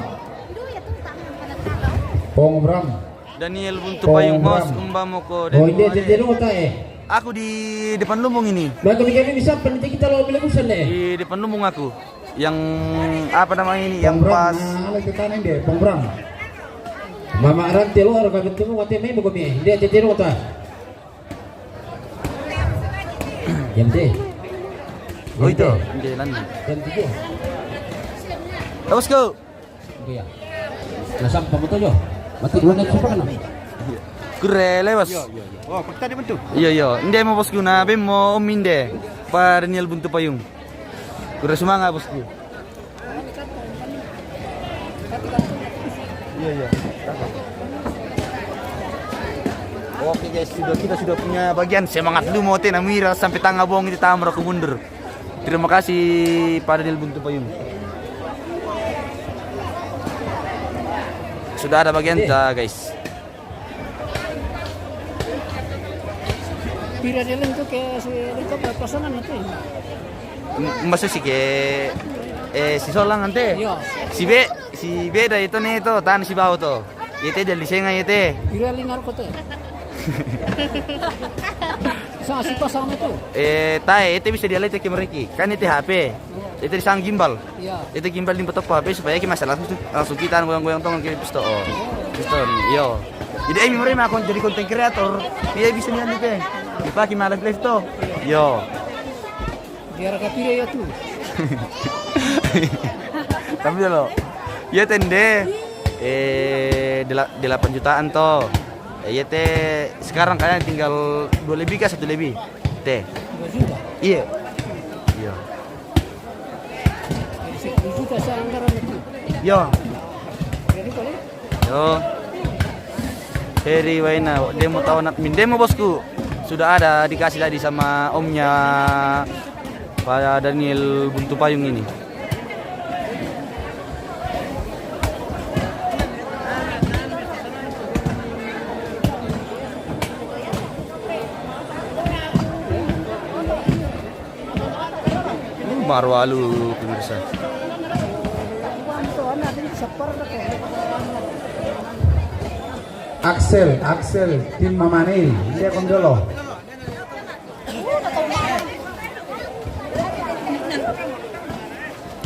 Pong Bram. Daniel Buntu Payung host, umba mo ko. Oh, ini dia dia lo ta eh. Aku di depan lumbung ini. Bagaimana bisa peneliti kita lo me lebusan deh. Di depan lumbung aku. Yang apa namanya ini? Yang pas. Mama Aran telo aro kabin tumu mate mai buku mi. Dia tete rota. Yang te. Oh itu. Yang te lan. Yang te. Terus go. Iya. Nah, sampai betul yo. Mati dua naik siapa kan? Kure lewas. Iya, iya, iya. Oh, pakta dia bentuk. Iya, iya. Inde mo bosku na bemo om inde. Pa Daniel Buntu Payung. Kure sumanga bosku. Iya, iya. Oke guys, sudah, kita sudah punya bagian semangat lu mau tena mira sampai tangga bong itu tamar aku mundur. Terima kasih pada Daniel Buntu Payung. Sudah ada bagian ta guys. Pira dia lentu ke si lentu apa pasangan itu? M-, maksud si ke, eh, si Solang ante? Iya. Si be, si beda itu ne to, tan si bau to. Ite dia lisenga ite. Pira linar kote? Sa si pasang itu. Eh, tae, ite bisa dia lihat ke mereka. Kan ite H P. Ite disang gimbal. Iya. Ite gimbal di betok H P supaya kita masalah langsung, langsung kita goyang-goyang tong ke piston. Oh. Piston, yo. Jadi emi mereka mau jadi konten kreator. Dia bisa nih ante. Dipakai malah live to. Yo. Biar kapire ya tu. Tapi lo, ya tende, eh, dela-, delapan jutaan to. Eh, ya te, sekarang kayaknya tinggal dua lebih kah, satu lebih? Te. Dua juta. Iya. Iya. Jadi sepuluh juta seanggaran itu. Iya. Jadi boleh? Yo. Heri Waina, demo tahu nak min demo, bosku. Sudah ada dikasih tadi sama omnya Pak Daniel Buntu Payung ini. Baru alu, pemirsa. Axel, Axel, tim Mamanil, dia kondolo.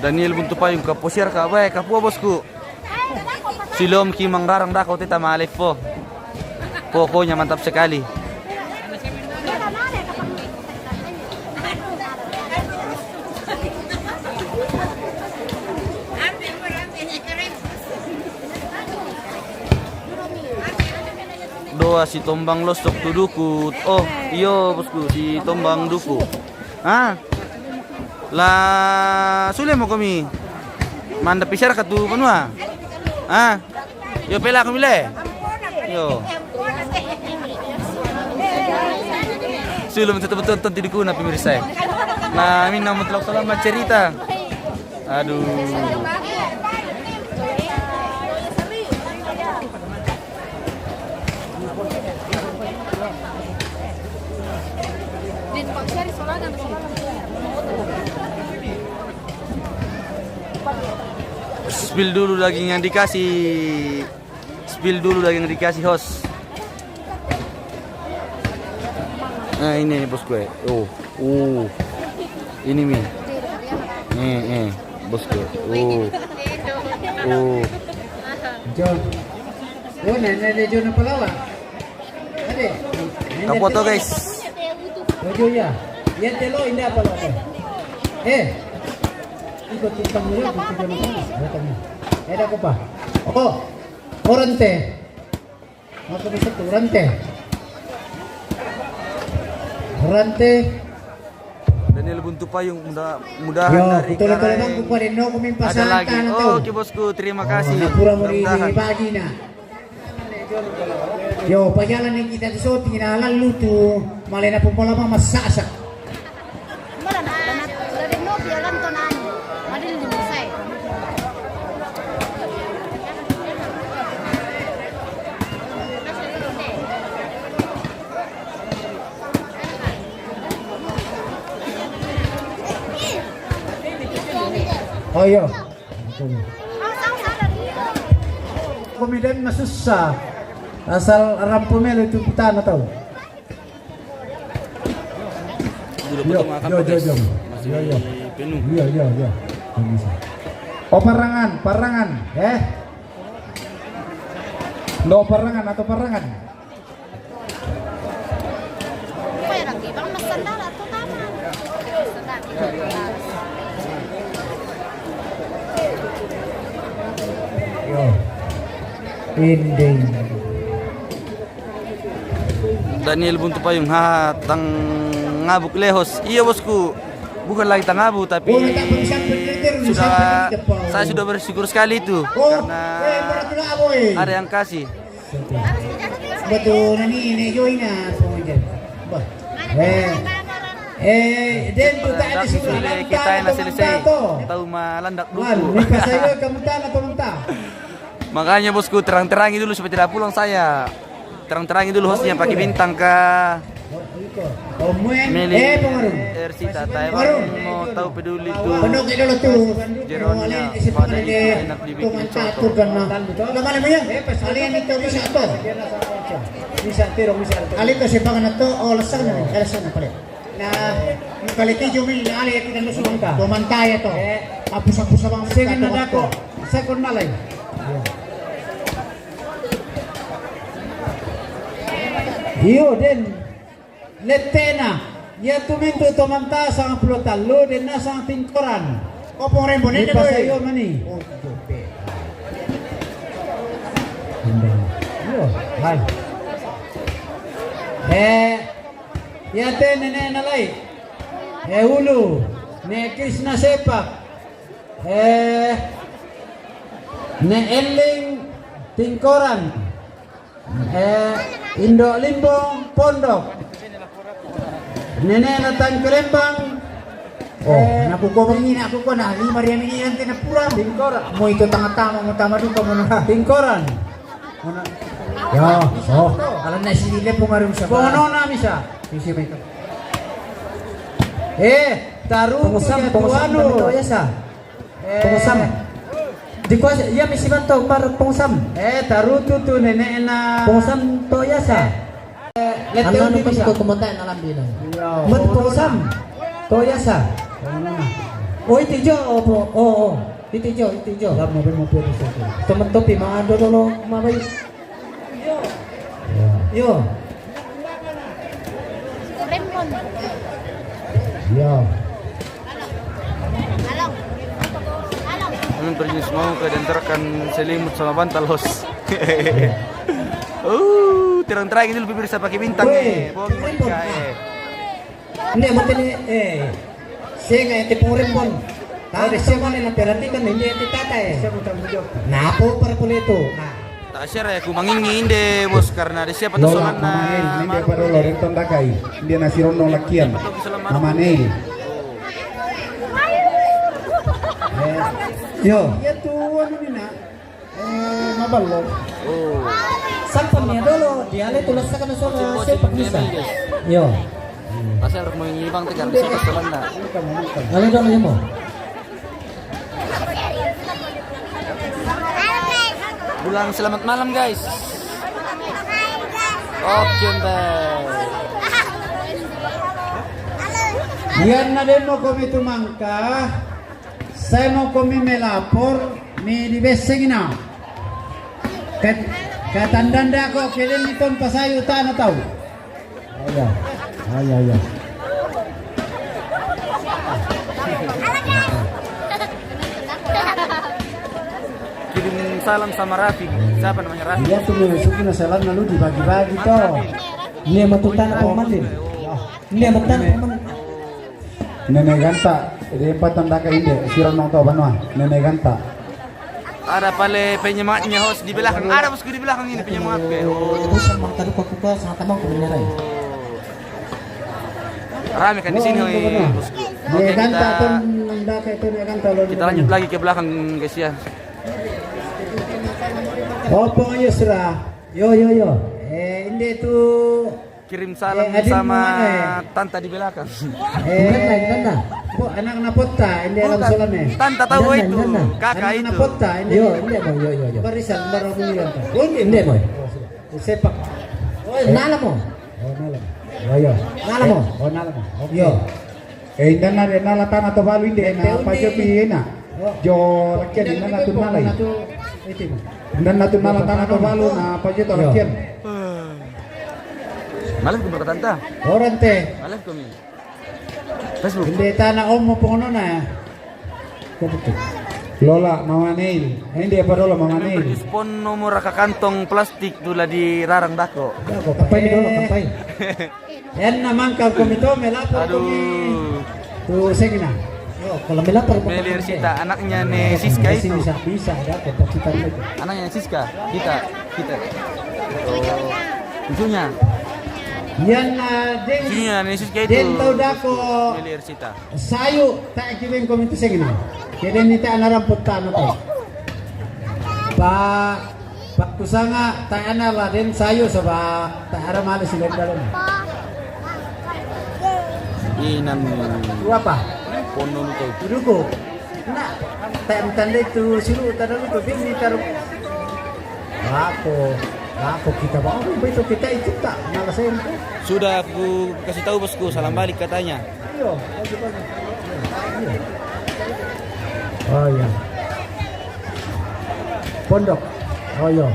Daniel Buntu Payung, kaposiar ka, bae, kapua, bosku. Silom ki mangrarang dako teta malefo. Pokoknya mantap sekali. Doa si Tombang losok tu dukut. Oh, iyo, bosku, si Tombang dukut. Ah. La sule mo komi. Manda pisar ka tu banua. Ah. Yo pela komi le. Yo. Sule mo tetap betul tonton tiduku na pemirsa. Na, minna mo telok salam cerita. Aduh. Spill dulu daging yang dikasih. Spill dulu daging yang dikasih, host. Nah, ini nih, bosku, eh. Oh, oh. Ini mi. Eh, eh, bosku. Oh. Oh. John. Oh, nenek dia John apa lawan? Ade. Kapo to, guys. Ojo ya. Ya telo inda apa lawan? Eh. Ikut timpang dulu, ikut timpang dulu. Datang. Eh, dah apa? Oh. Orante. Aku bisa tu Orante. Orante. Daniel Buntu Payung, mudah-mudahan. Yo, dari betul, betul, Karai Bang, kupa deno, kumin ada lagi. Pasangkan tu. Oke, bosku, terima kasih. Oh, napura mo di, mudah-mudahan. Di bagi na. Yo, pajalan ni kita tu, so, tinggal lalu tu, malena pun pola mama masak-sak. Oh, iya. Komedian mah susah. Asal rampo melo itu kita na tahu. Dulu. Yo, potong makan yo, yo, guys. Yo. Masih yo, yo. Penuh. Iya, iya, iya. Penuh. Oh, parangan, parangan, eh. Lo parangan atau parangan? Yo. Inding. Daniel Buntu Payung, ha, tang ngabuk lehos. Iya, bosku. Bukan lagi tang ngabuk, tapi sudah, saya sudah bersyukur sekali itu karena ada yang kasih. Betul, ini, ini join apa aja. Bah. Eh. Eh, dan tu tak ada sudah kita yang selesai. Tahu malandak dulu. Ni pasal kamu tak apa mentah. Makanya, bosku, terang-terangi dulu supaya tidak pulang saya. Terang-terangi dulu hostnya pakai bintang kah? Meli eh, Ersita, Taiwan mau tahu peduli tu. Jeronya, pada itu enak dibikin contoh. Kali itu sepakan itu, oh, lesang, eh, lesang apa dia? Nah, kali itu jumil, nah, ale kita lu sudah. Pemanta ya to. Hapus-hapus abang. Sing ada ko, saya kenal lagi. Iyo, den. Letena. Ya tu mintu tomanta sangat puluh talu, dena sangat tingkoran. Kopong rembo ni, pasayo mani. Oh, jope. Iyo, hai. Eh, ya te nene nalai. Eh, ulu. Ne Krisna Sepak. Eh, ne Eling Tingkoran. Eh, Indo Limbong Pondok. Nene na Tangkelembang. Oh, eh, naku ko ini, naku ko na lima ribu ini nanti na pura. Tingkoran. Mau itu tengah tama, mau tama duka, mau na. Tingkoran. Mana? Ya, oh. Kalau nasi di lepo marum sa. Kono na misa. Misi baik. Eh, taru pengusam, ya pengusam tuanu. Kami to ya sa. Eh. Pengusam. Di kuasa, iya misi bantu, par pengusam. Eh, tarutu tu nenek na. Pengusam to ya sa. Eh, anu, anu, bisa. Ko kumota na lambi na. Iya. Mat pengusam. To ya sa. Oh, itu jo, oh, oh, oh. Itu jo, itu jo. Lah, mau, mau, mau, mau. Teman topi, ma, do, do, lo, ma, baik. Yo. Yo. Kami pergi semua ke, diantarkan selimut sama bantal, host. Uh, terang-terang dulu, bibir saya pakai bintang. Weh, nih. Bong, bong, eh. Nde, mate ne, eh, sega ente pengurembon. Tau de sega ne, na perhatikan nde ente tata, eh. Siapa tanggung jawab? Napo para pole itu? Nah. Tak share ya, ku mangingi inde, bos, karena ada siapa tuh. Lola, soalnya Mama Neil, ninde padolo, rentong dakai. Inde nasi rondo lakian. Mama Neil. Eh, yo. Iya tuh, anu ni, nak. Eh, maballo. Oh. Sampan ya dolo, dia le tulas akan soal sepak bisa. Yo. Pasal mau ini bang tegar bisa ke Belanda. Ale dolo ya mo. Bilang selamat malam, guys. Oke, deh. Yan na demo komi tumangka. Saya mau komi melapor, mi di beseng ina. Kat-, katandanda ko kelen iton pasayu tana tau. Ayo, ayo, ayo. Kirim salam sama Raffi. Siapa namanya, Raffi? Iya tuh, suki na salam lalu dibagi-bagi toh. Ini sama tutan apa mandin? Ini sama tutan apa mandin? Nene Ganta, de patandaka inde, sira nong tau banua, Nene Ganta. Ada pale penyemangatnya, host, di belakang. Ada bosku di belakang ini penyemangat, be. Oh. Itu sama tadi kok kita sama teman kebenaran. Rame kan di sini, oh, iya, bosku. Oke, Nene Ganta kita, pun nandaka itu Nene Ganta lo kita lanjut lagi ke belakang, guys, ya. Opo, ayo, sira. Yo, yo, yo. Eh, inde tu. Kirim salam sama tanta di belakang. Eh, anak na potta, inde alam solane. Tanta tahu itu, kakak itu. Anak na potta, inde. Yo, inde mo, yo, yo, yo. Barisan, baru mo yan. Inde mo. Sepak. Oh, nala mo. Oh, nala mo. Yo, yo. Nala mo. Oh, nala mo. Oke. Yo. Eh, indanna de nala tana to balu inde na pajopi ena. Jo rakian indanna tu nala. Indanna tu nala tana to balu na pajopi to rakian. Malas ko berkata. Orang te. Malas ko mi. Facebook. Inde tana omo pongonona ya. Lola Mama Neil. Inde apa Lola Mama Neil? Respon nomor raka kantong plastik tu la di rarang dako. Apa ini Lola, apa ini? Yan na mangkal komi to, melapor komi. Aduh. Tu sengina. Yo, kalau melapor Meli Ersita, anaknya Ne Siska itu. Bisa, bisa, ada apa kita lagi. Anaknya Ne Siska, kita, kita. Oh. Cucunya. Yan na, den. Cucunya Ne Siska itu. Den tau dako. Meli Ersita. Sayu, tak kirim komi tu sengina. Kede ni tak anaram putana to. Pa Pakusanga, ta ana la den sayu saba, ta ara male si lek dalam. Inan. Itu apa? Pono itu. Duduk. Nah, tem tanda itu suruh tanda itu bini taruh. Apa? Apa kita bawa itu kita itu tak malas itu. Sudah aku kasih tahu bosku, salam balik katanya. Iya, bagus, bagus. Iya. Oh iya. Pondok. Oh iya.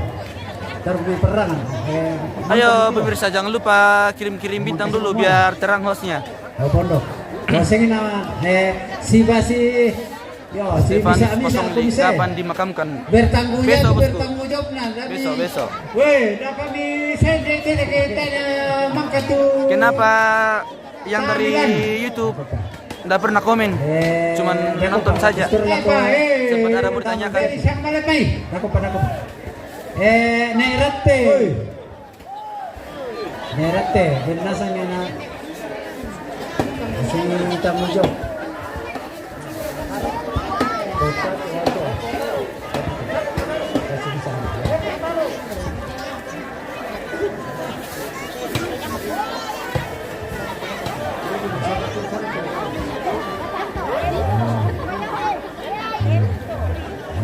Taruh di perang. Eh, ayo, pemirsa, jangan lupa kirim-kirim bintang dulu biar terang hostnya. Oh, pondok. Bosen nama, eh, si basi. Yo, si Stefanus bisa, bisa, kosong bisa. Delapan dimakamkan. Bertanggung jawab, besok, bosku. Bertanggung jawab, nah, kami. Besok, besok. Weh, dah kami, saya, saya, saya, saya, saya, mangkat tu. Kenapa yang dari YouTube nggak pernah komen? Eh, cuman nonton saja. Sempat ada mau ditanyakan. Dari siang malam, mai. Aku pada aku. Eh, Nek Rete. Nek Rete, benar sana nak. Sini kita muncul.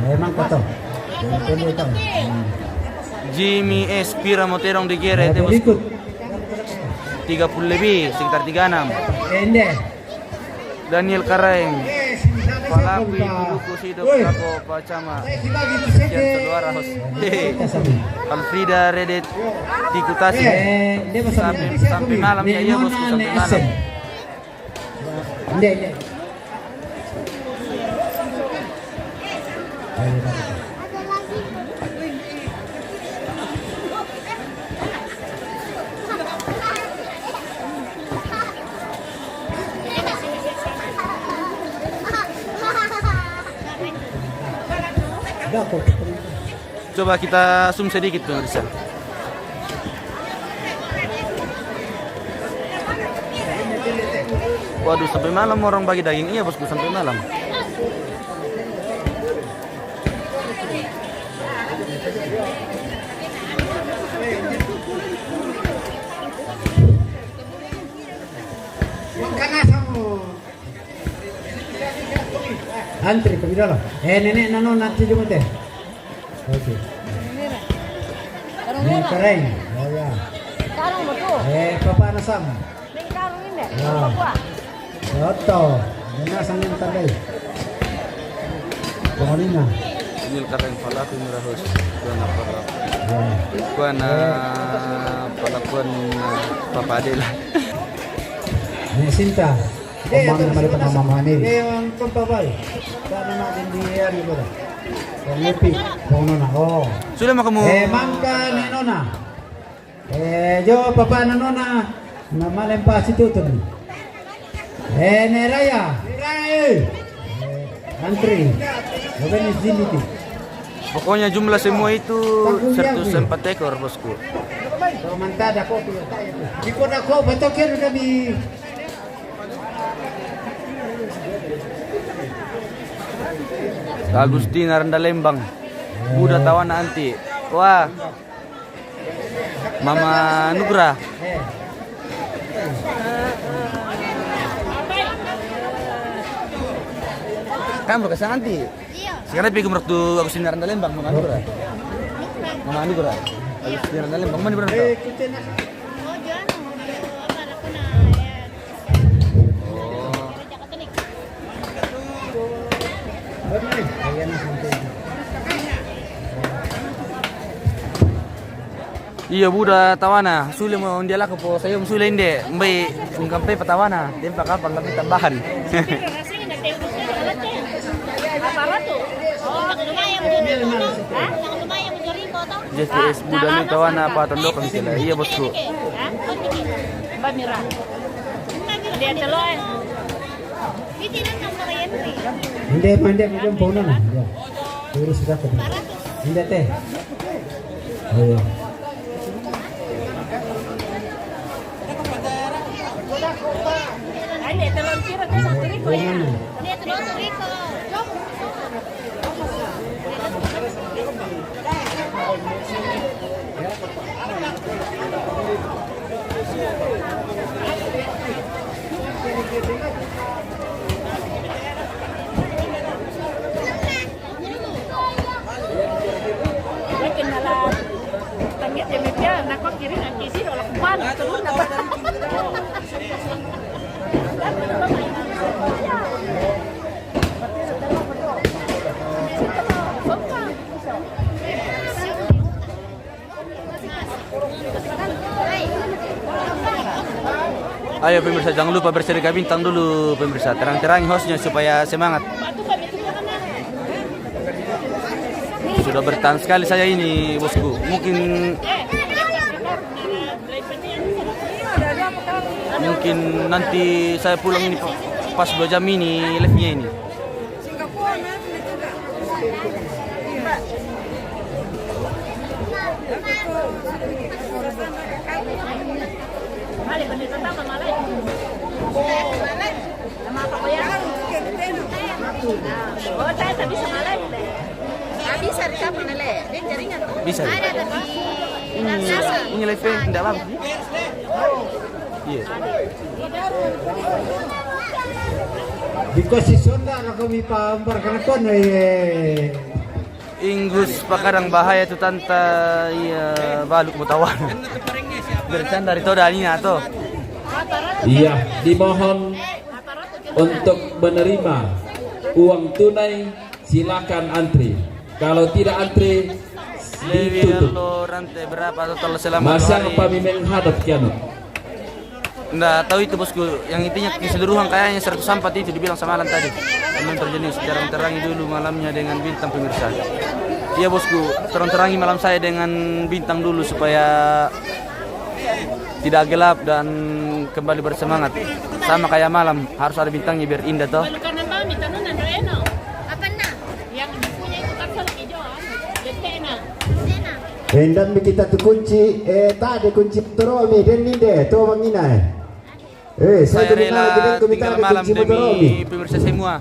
Memang kata. Jimmy S. Pira mo tedong di gere, eh, itu, bosku. Berikut. Tiga puluh lebih, sekitar tiga enam. Ende. Daniel Karaeng. Palakui buluku sido kako pacama. Sekian saudara host. Alfrida Redet Tikutasi. Sampai, sampai malam ya, iya bosku, sampai malam. Ende, ende. Coba kita zoom sedikit, pemirsa. Waduh, sampai malam orang bagi daging. Iya, bosku, sampai malam. Antri kami dulu. Eh, nenek nano nanti cuma teh. Oke. Ini karaeng. Oh ya. Karung betul. Eh, papa nasam. Ini karung ini. Ya. Apa? Betul. Benar sama yang tadi. Pokoknya. Ini karaeng pala aku merahus. Kuana pala. Ya. Kuana pala kuana papa Adela. Ini Sinta. Pemang nama dia pemang mama ni. Dia yang tempat baik. Tak nama dia ni pula. Yang ngepi, pong nona. Oh. Sudah makan mu? Eh, mangka ni nona. Eh, jo papa na nona. Nama lempa situ tu. Eh, Nek Raya. Nek Raya, eh. Eh, antri. Bukan di sini tu. Pokoknya jumlah semua itu seratus empat ekor, bosku. Mantap dah kau tu. Ikut aku betul kira kami. Agustina Randalembang. Buda tawana anti. Wah. Mama Nugra. Kamu kasih anti. Sekarang pergi mertua Agustina Randalembang, Mama Nugra. Mama Nugra. Agustina Randalembang, mana berapa? Iyo, Buda tawana, sule mo ndia lako po sayo sule inde, mbai ungkampe patawana, tempa kapang kami tambahan. J P S Buda ni tawana apa tondokon sila. Iya, bosku. Mbak Mira. Dia teloi. Inde, mande, mande, pono na. Ya. Urus sudah ke. Inde teh. Ayo. Ande, telon kira, telon kira, ya. Ande, telon kira. Ayo pemirsa, jangan lupa bersedekah bintang dulu pemirsa. Terang-terangi hostnya supaya semangat. Sudah bertahan sekali saya ini bosku. Mungkin mungkin nanti saya pulang ini pa- pas dua jam ini live-nya ini. Bisa. Ini live tidak bagus. Iya. Because si sonda na kami pa umbar kana kono eh. Inggus pakarang bahaya tu tanta iya baluk mutawan. Bercanda dari toda ni na to. Iya, dimohon untuk menerima uang tunai silakan antri. Kalau tidak antri, ditutup. Lo rante berapa total selama dua hari? Masang pami menghadap kiano. Nggak tahu itu bosku. Yang intinya keseluruhan kayaknya seratus empat itu dibilang samalam tadi. Teman terjenis terang-terangi dulu malamnya dengan bintang pemirsa. Iya bosku, terang-terangi malam saya dengan bintang dulu supaya tidak gelap dan kembali bersemangat. Sama kayak malam, harus ada bintangnya biar indah toh. Yang punya itu kapsul hijau, anu, gentena. Endam kita tu kunci, eh, tak ada kunci toromi, dan ni deh, tu bang ina eh. Eh, saya rela tinggal malam demi pemirsa semua.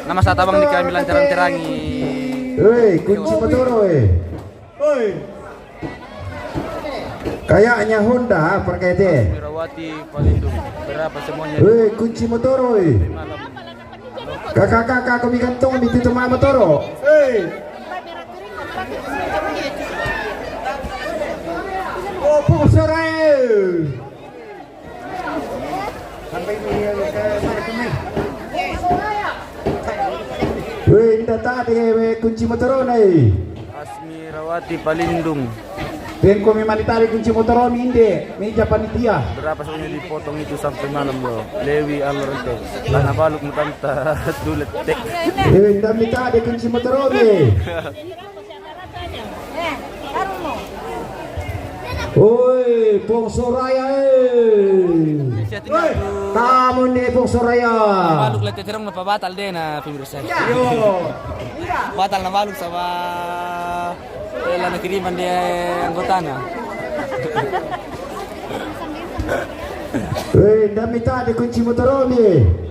Nama saya Tabang di kami lancaran terangi. Eh, kunci motor eh. Kayaknya Honda perkete. Mirawati Palindung. Berapa semuanya? Eh, kunci motor eh. Kakak-kakak kami kantong di pintu mama toro. Eh. Oh, pusara eh. Weh, inda tadi weh kunci motor ona eh. Asmi Rawati Palindung. Pengko mi mani tadi kunci motor mi inde, meja panitia. Berapa soalnya dipotong itu sampai malam lo? Lewi alor itu. Tanah baluk mutanta tulet tek. Weh, inda mi tadi kunci motor mi. Oi, Pong Soraya eh. Oi, kamu ni Pong Soraya. Baluk lete terang napa batal deh na pemirsa. Yo. Batal na baluk sama eh, lana kiriman dia anggotana. Eh, ndami tadi kunci motor ni.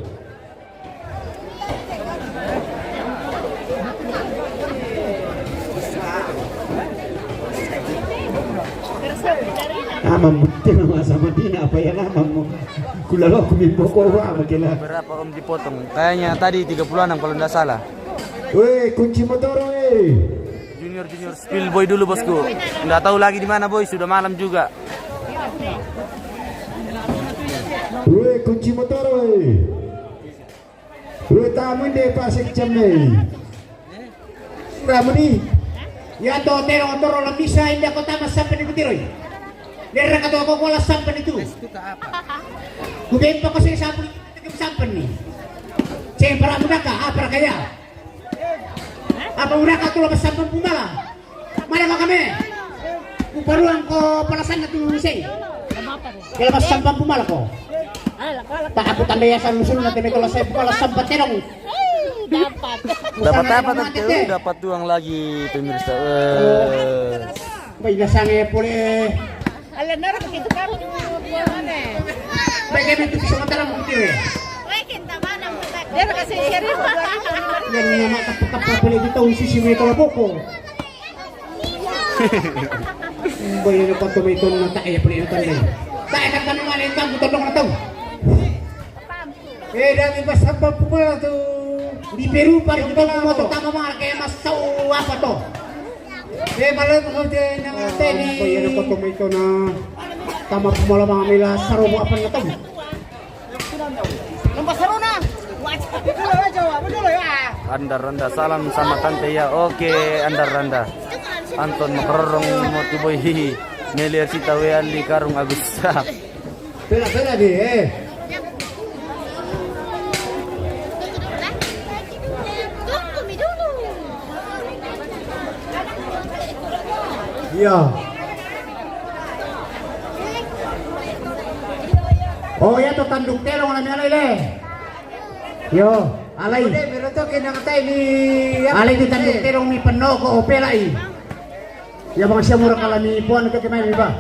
Amamu, tena masa Madina apa ya namamu? Kulalo kumimbo ko wa makela. Berapa om dipotong? Kayaknya tadi tiga puluh enam kalau ndak salah. Weh, kunci motor weh. Junior, junior, spill boy dulu bosku. Nggak tahu lagi di mana boy, sudah malam juga. Weh, kunci motor weh. Weh, tamu inde pasik cemei. Ramuni. Ya to tero toro la misa inda kota masampe ni kutiroi. Lera katoa ko kola sampe ni tu. Kubempa ko se sampe ni sampe ni. Cempara mudaka apa kaya. Apa udah katu lepas sampah pumala? Mana kau kami? Kuparuan ko palasan na tu sei. Kelepas sampah pumala ko. Tak aku tanda ya san musul na teme kalau saya pala sampah terong. Dapat. Dapat apa tante? Dapat uang lagi pemirsa. Eh. Baik dah sange pole. Ala nara begitu karu. Bagaimana itu bisa mataram begitu ya? Dia kasih seribu. Yang nama kapal-kapal boleh kita usi si mereka lapoko. Boy, ano pa tumiton na tayo, pre, ano tayo? Tayo, kanta naman, yung tango, tolong na to. Eh, dami pasabab pumala tu. Di Peru, paling pala moto tama mara kaya masau apa to? Eh, malam ko te na teni. Ko yero ko tomato na. Tama pumala mga mila sarobo apa na to? Andar Randa, salam sama tante ya. Oke, Andar Randa. Anton makarorong mo tu boy, hihi. Meli Ersita we ali karung Agus. Pela, pela di, eh. Iya. Oh, ya to tanduk terong na alai le. Yo, alai. Alai to tanduk terong mi penoko opelai. Ya bang siya mura kalami puan ke kemai ba.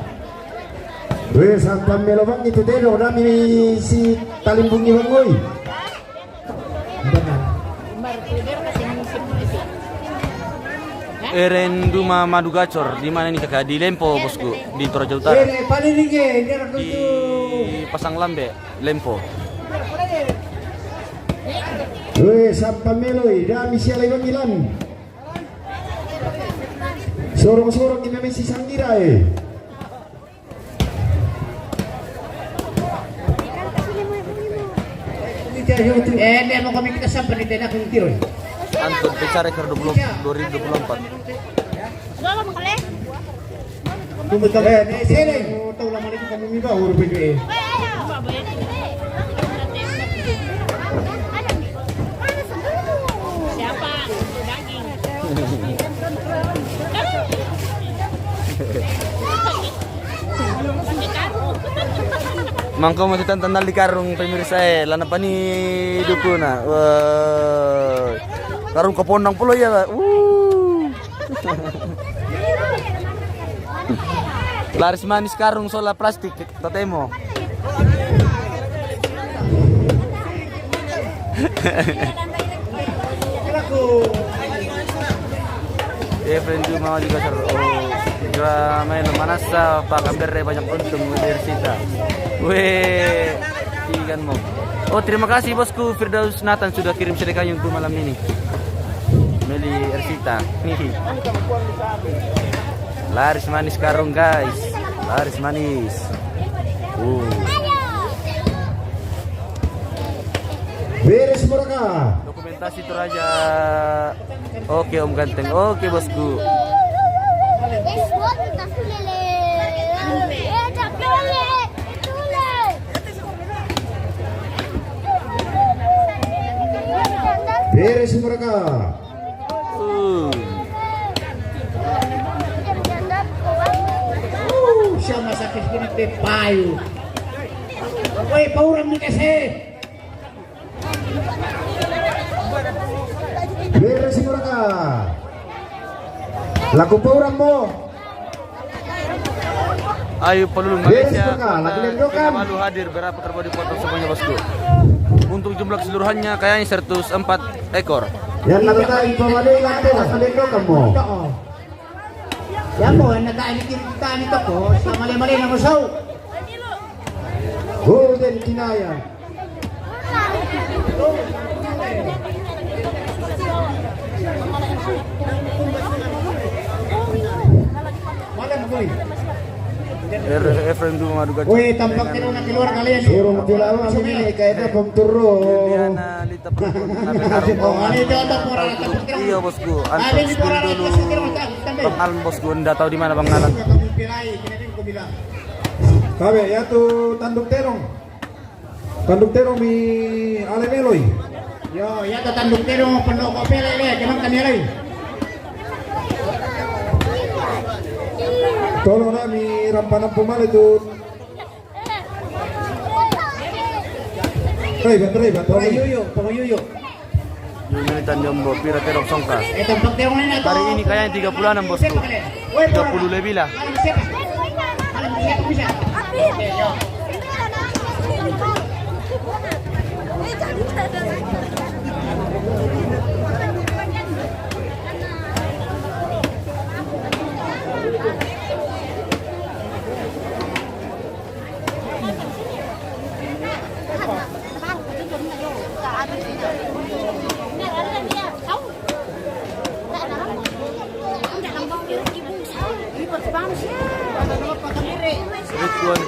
We sampai melo bang itu dero dami si talimbungi bang oi. Eren Duma Madu Gacor, di mana ini kakak? Di Lempo, bosku, di Toraja Utara. Di Pasang Lambe, Lempo. We sampai meloi dami siya lai bang ilan. Sorong-sorong ini mesi sanggira eh. Eh, dia mau kami kita sampai di tenda kung tiro. Anton Pecah Record dua puluh, dua ribu dua puluh empat. Tunggu, tunggu. Eh, sini. Tahu lama lagi kamu minta urut baju eh. Siapa? Daging. Mangko masih tantang di karung pemirsa eh, lana pani dukuna. Wah. Karung kepondang pulo ya, Pak. Uh. Laris manis karung sola plastik. Tatemo. Eh, friend juga mau juga seru. Oh, juga main manasa, Pak Kamber banyak untung dari sita. Weh, ikan mau. Oh, terima kasih bosku Firdaus Nathan sudah kirim sedekahnya untuk malam ini. Meli Ersita. Laris manis karung guys. Laris manis. Uh. Beres mereka. Dokumentasi Toraja. Oke Om Ganteng. Oke bosku. Beres mereka. Uh. Uh, siya masakit kini pe payu. Woi, paurang ni kasi. Beres mereka. Laku paurang mo. Ayu Palulung Malaysia, Malu hadir berapa kerbau dipotong semuanya bosku. Untuk jumlah keseluruhannya kayaknya seratus empat ekor. Yang nagkakain pa mali lang to, nasa lindro ka mo. Ya mo, ang nagkain kita nito po, sa mali-mali na musaw. Golden Kinaya. Efrem Duma Duga. Woi, tampak kita nak keluar kalian. Suruh bilang sini kayak itu pemturun. Iya bosku, antar dulu. Bang Alan bosku, ndak tahu di mana Bang Alan. Kabe ya tu tanduk terong. Tanduk terong mi ale meloi. Yo, ya ta tanduk terong penoko pele le, jangan kami alai. Tolong na mi rampa nampu male tu. Rai bat, rai bat, rai. Yuyu, pokok yuyu. Militan Jombo, pira terong songka. Hari ini kayaknya tiga puluh enam bosku. Tiga puluh lebih lah.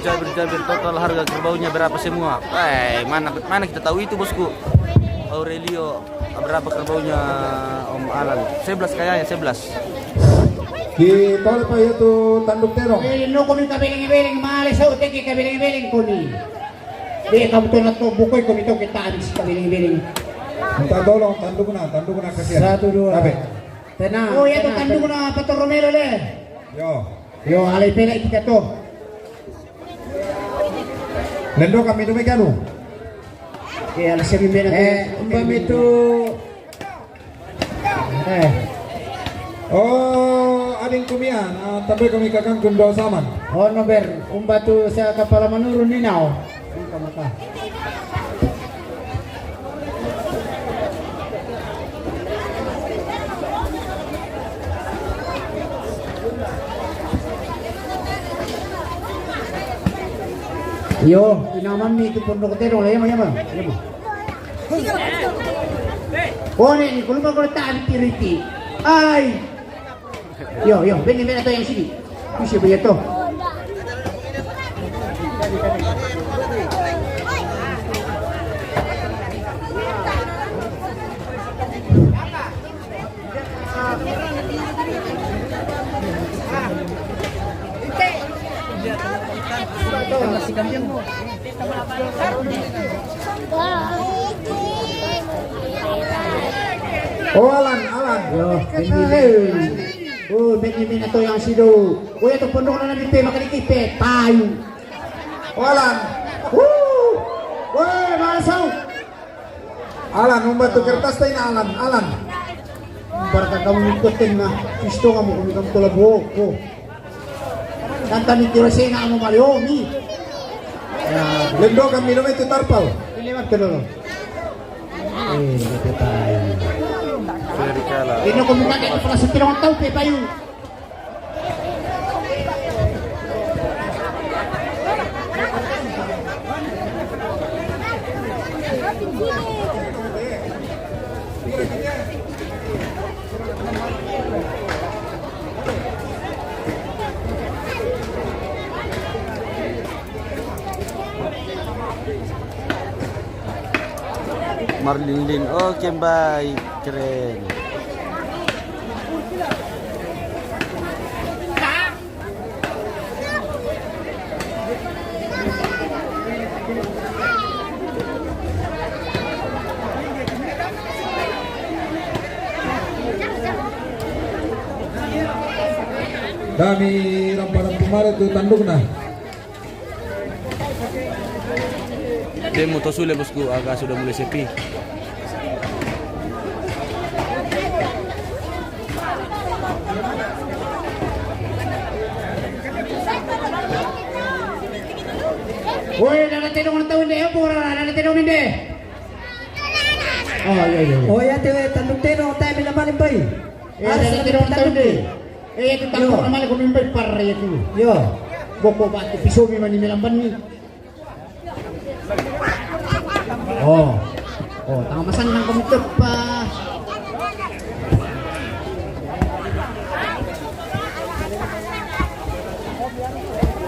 Jabir, Jabir, total harga kerbaunya berapa semua? Eh, mana, mana kita tahu itu, bosku? Aurelio, berapa kerbaunya Om Alan? Sebelas kayaknya, sebelas. Kita lepas itu tanduk terong. Eh, no, kami kabeling-beling, males, oh, teki kabeling-beling, kami. Dia kamu tuh nato bukoi, kami tuh kita habis kabeling-beling. Minta tolong, tanduk na, tanduk na, kasihan. Satu, dua. Tabe. Tenang. Oh, ya, tuh, tenang, tanduk na, Pator Romero, le. Yo. Yo, alai pele kita tuh. Nendo kami tu mekanu. Ya, alai semi mena. Eh, umpami tu. Eh. Oh, ading kumian, ah, tapi kami kakang kundo saman. Oh, no ber, umba tu sa kapala manurun ni nau. Maka, maka. Yo, inaman mi tu pondok terong lah, ya, ma, ya, ma, ya, ma. Kone ni kuluma kone tadi tiriti. Ai. Yo, yo, beni, beni to yang sini. Bisa beni to. Oh, Alan, Alan. Yo, beni, beni. Oh, beni, beni to yang sido. Oh, ya to pondok na di pe, makan di pe, tayu. Oh, Alan. Wuh. Woi, masuk. Alan, umba tu kertas tadi na, Alan, Alan. Barka kamu ikutin na. Isto kamu, kamu, kamu tola boko. Tanta ni tiro sena amo Mario mi. Ya. Lendo kami lo itu tarpal. Lewat ke dulu. Eh, betul. Ini aku minta kayak pernah setirong tahu pe payu. Marlin Lin, oke, baik, keren. Kami rampa-rampa mare tu tandukna. Demo to sule, bosku, aga sudah mulai sepi. Woi, nana tedong na tau inde, ya, pura, nana tedong inde. Oh, iya, iya, iya. Oh, ya, te tanduk tedong, tae mila mali bai. Eh, harus nana tedong na tau inde. Eh, itu tanduk na mali ko mimbai par ya tu. Yo. Boko batu piso mi mani melamban ni. Oh. Oh, tanga masan nang kami tepa.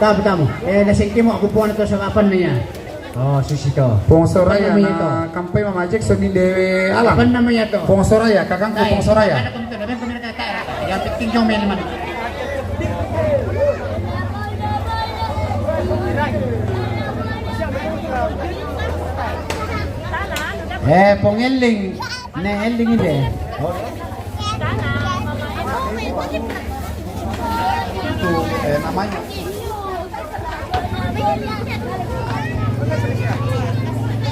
Tamu, tamu. Eh, na sengke mo aku puan to sa kapan niya. Oh, susi to. Pong Soraya na kampay Mama Jackson ni dewe alam. Kapan namanya to? Pong Soraya, kakang ko Pong Soraya. Ada kami to, ada kami to. Ya, penting jong main mana. Eh, Pong Eling. Ne, Eling ini. Itu, eh, namanya.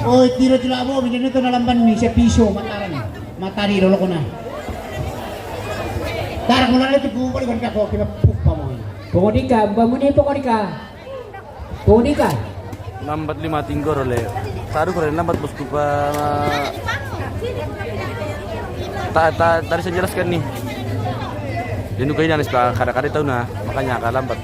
Oh, tiro tiro abo, bidane to nalamban ni, sa piso, mataran. Matari lolo ko na. Tarak mo na lang ito, bumalik ka ko, kinapupa mo. Pongodika, bamuni pongodika. Pongodika. Lambat lima tinggor oleh. Taruh kore lambat, bosku, pa. Ta, ta, tadi saya jelaskan nih. Dia nukai nanis pa kada-kada tahu na, makanya agak lambat.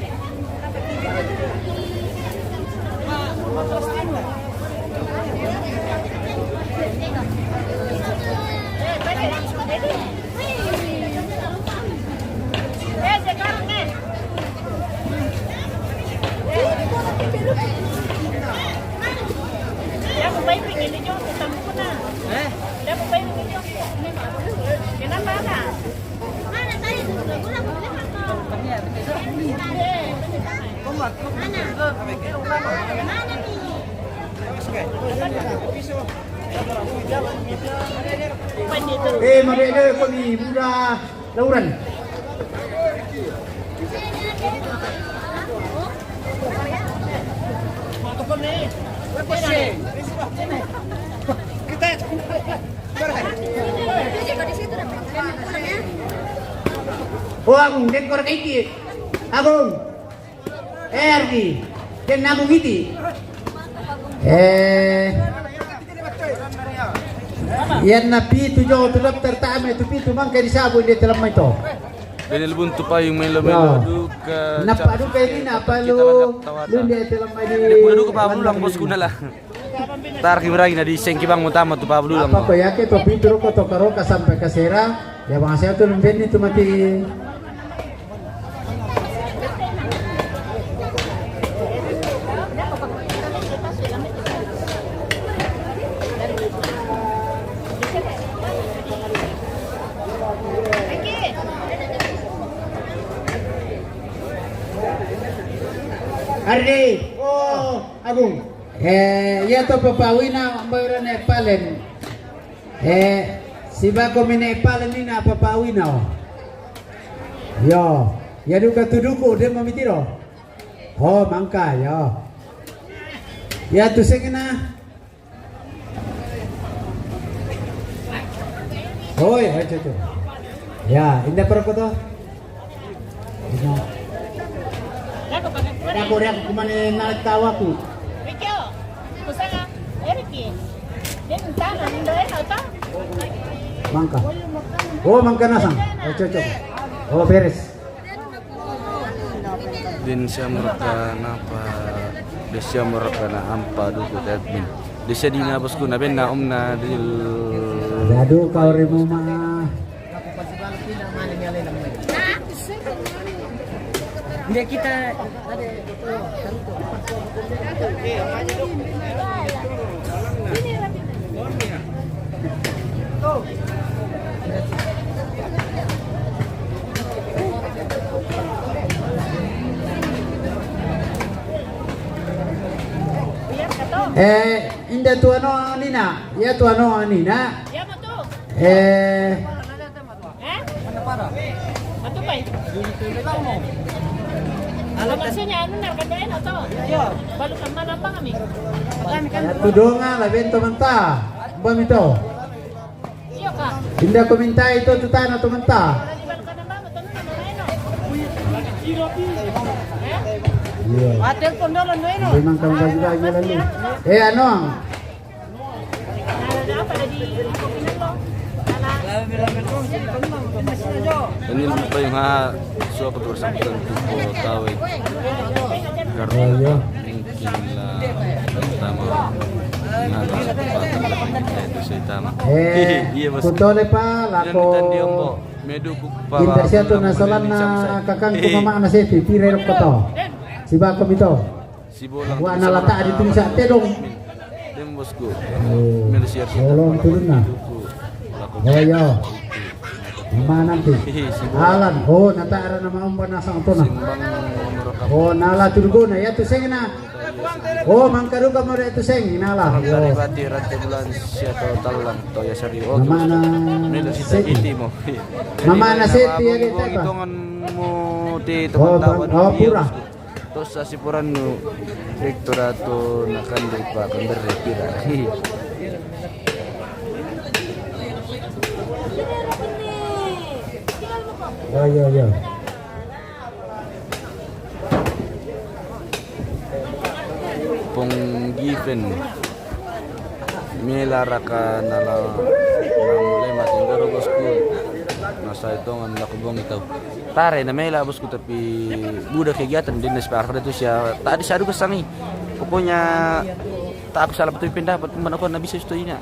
Eh, mare de ko mi buda lauran. Oh, Agung, den korek iki. Agung. Eh, Ardi. Den Agung iti. Eh. Iyan na pitu jo tu daftar ta ame tu pitu mangka di sabu inde telam mai to. Daniel Buntu payung melo-melo duka. Napa duka ini napa lu? Lu inde telam mai di. Dia pula duka pa bosku na la. Tar kimiragi na di sengki bang utama tu pa bululang. Apa ko yake to pitu roko to karoka sampai kasera. Ya bang saya tu lumben itu mati. Ardi, oh, Agung. Eh, iya to papawina mboyo ne palen. Eh, si bako mine palen nina papawina. Yo, ya duka tuduku de mamitiro. Oh, mangka yo. Ya tu sengena. Oi, oi, cucu. Ya, inda perko to. Inda. Aku dia aku kumane na tawaku. Mangka. Oh, mangka nasang. Oh, cucu. Oh, beres. Din siya murka napa, din siya murka na ampa duku admin. Din siya di na bosku na ben na om na dil. Dadu kau rimu ma. Hindi kita. Eh, inda tu ano nina, ya tu ano nina. Eh, Hah? Atu pai. Maksudnya anu na kan doen atau? Iya. Balu kan mana bang kami? Atu donga la bento menta. Bami to. Iya kak. Inda ko minta itu tu tana tu menta. Iya. Atel pondolo no eno. Memang kamu bagi-bagi lalu. Eh, ano? Ini lupa yung ha, so aku terus sampai ke tawe. Karena mungkin la tama na itu saya tama. Eh, iya bos. Kutole pa lako. Medu ku pa. Inda siya to na salan na kakang ku mama na seti pire rok to. Si bako mito. Wa na lata di tungsa tedong. Dem bosku. Mel siar siar. Tolong turun na. Oh iya. Mana nanti? Alan. Oh, nata ara nama umba nasang to na. Oh, nala turgo na ya tu seng na. Oh, mangkaruga mo tu seng nala. Dari bati rante bulan siya to talang to ya sari. Oh, mana? Mel siya iti mo. Mama na seti ya kita. Hitungan mo ti teman tawa. Oh, pura. Tosa sipurannu, rektorato na kandri pa kandri pira. Ya, ya, ya. Pong Given. Mela raka nala na mulai mati ngaro bosku. Nasa itongan laku bong itau. Tare na mela bosku tapi buda kegiatan din na sepakat itu sia tadi sadu kesangi. Pokoknya tak aku salah betul pendapat mana kau na bisa itu ina.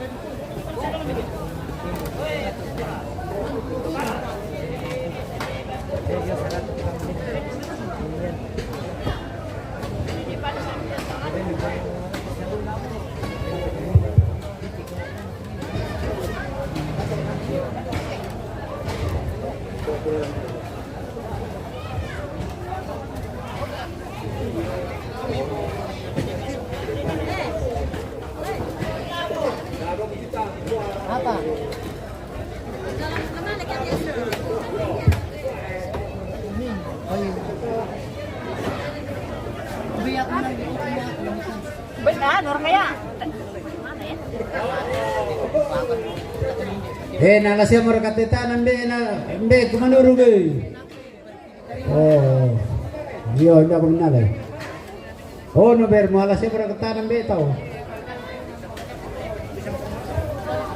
Eh, na la siamo raka te tanam be, na be kumanuru be. Oh, io, nda ko minale. Oh, no ber mo la siamo raka tanam be tau.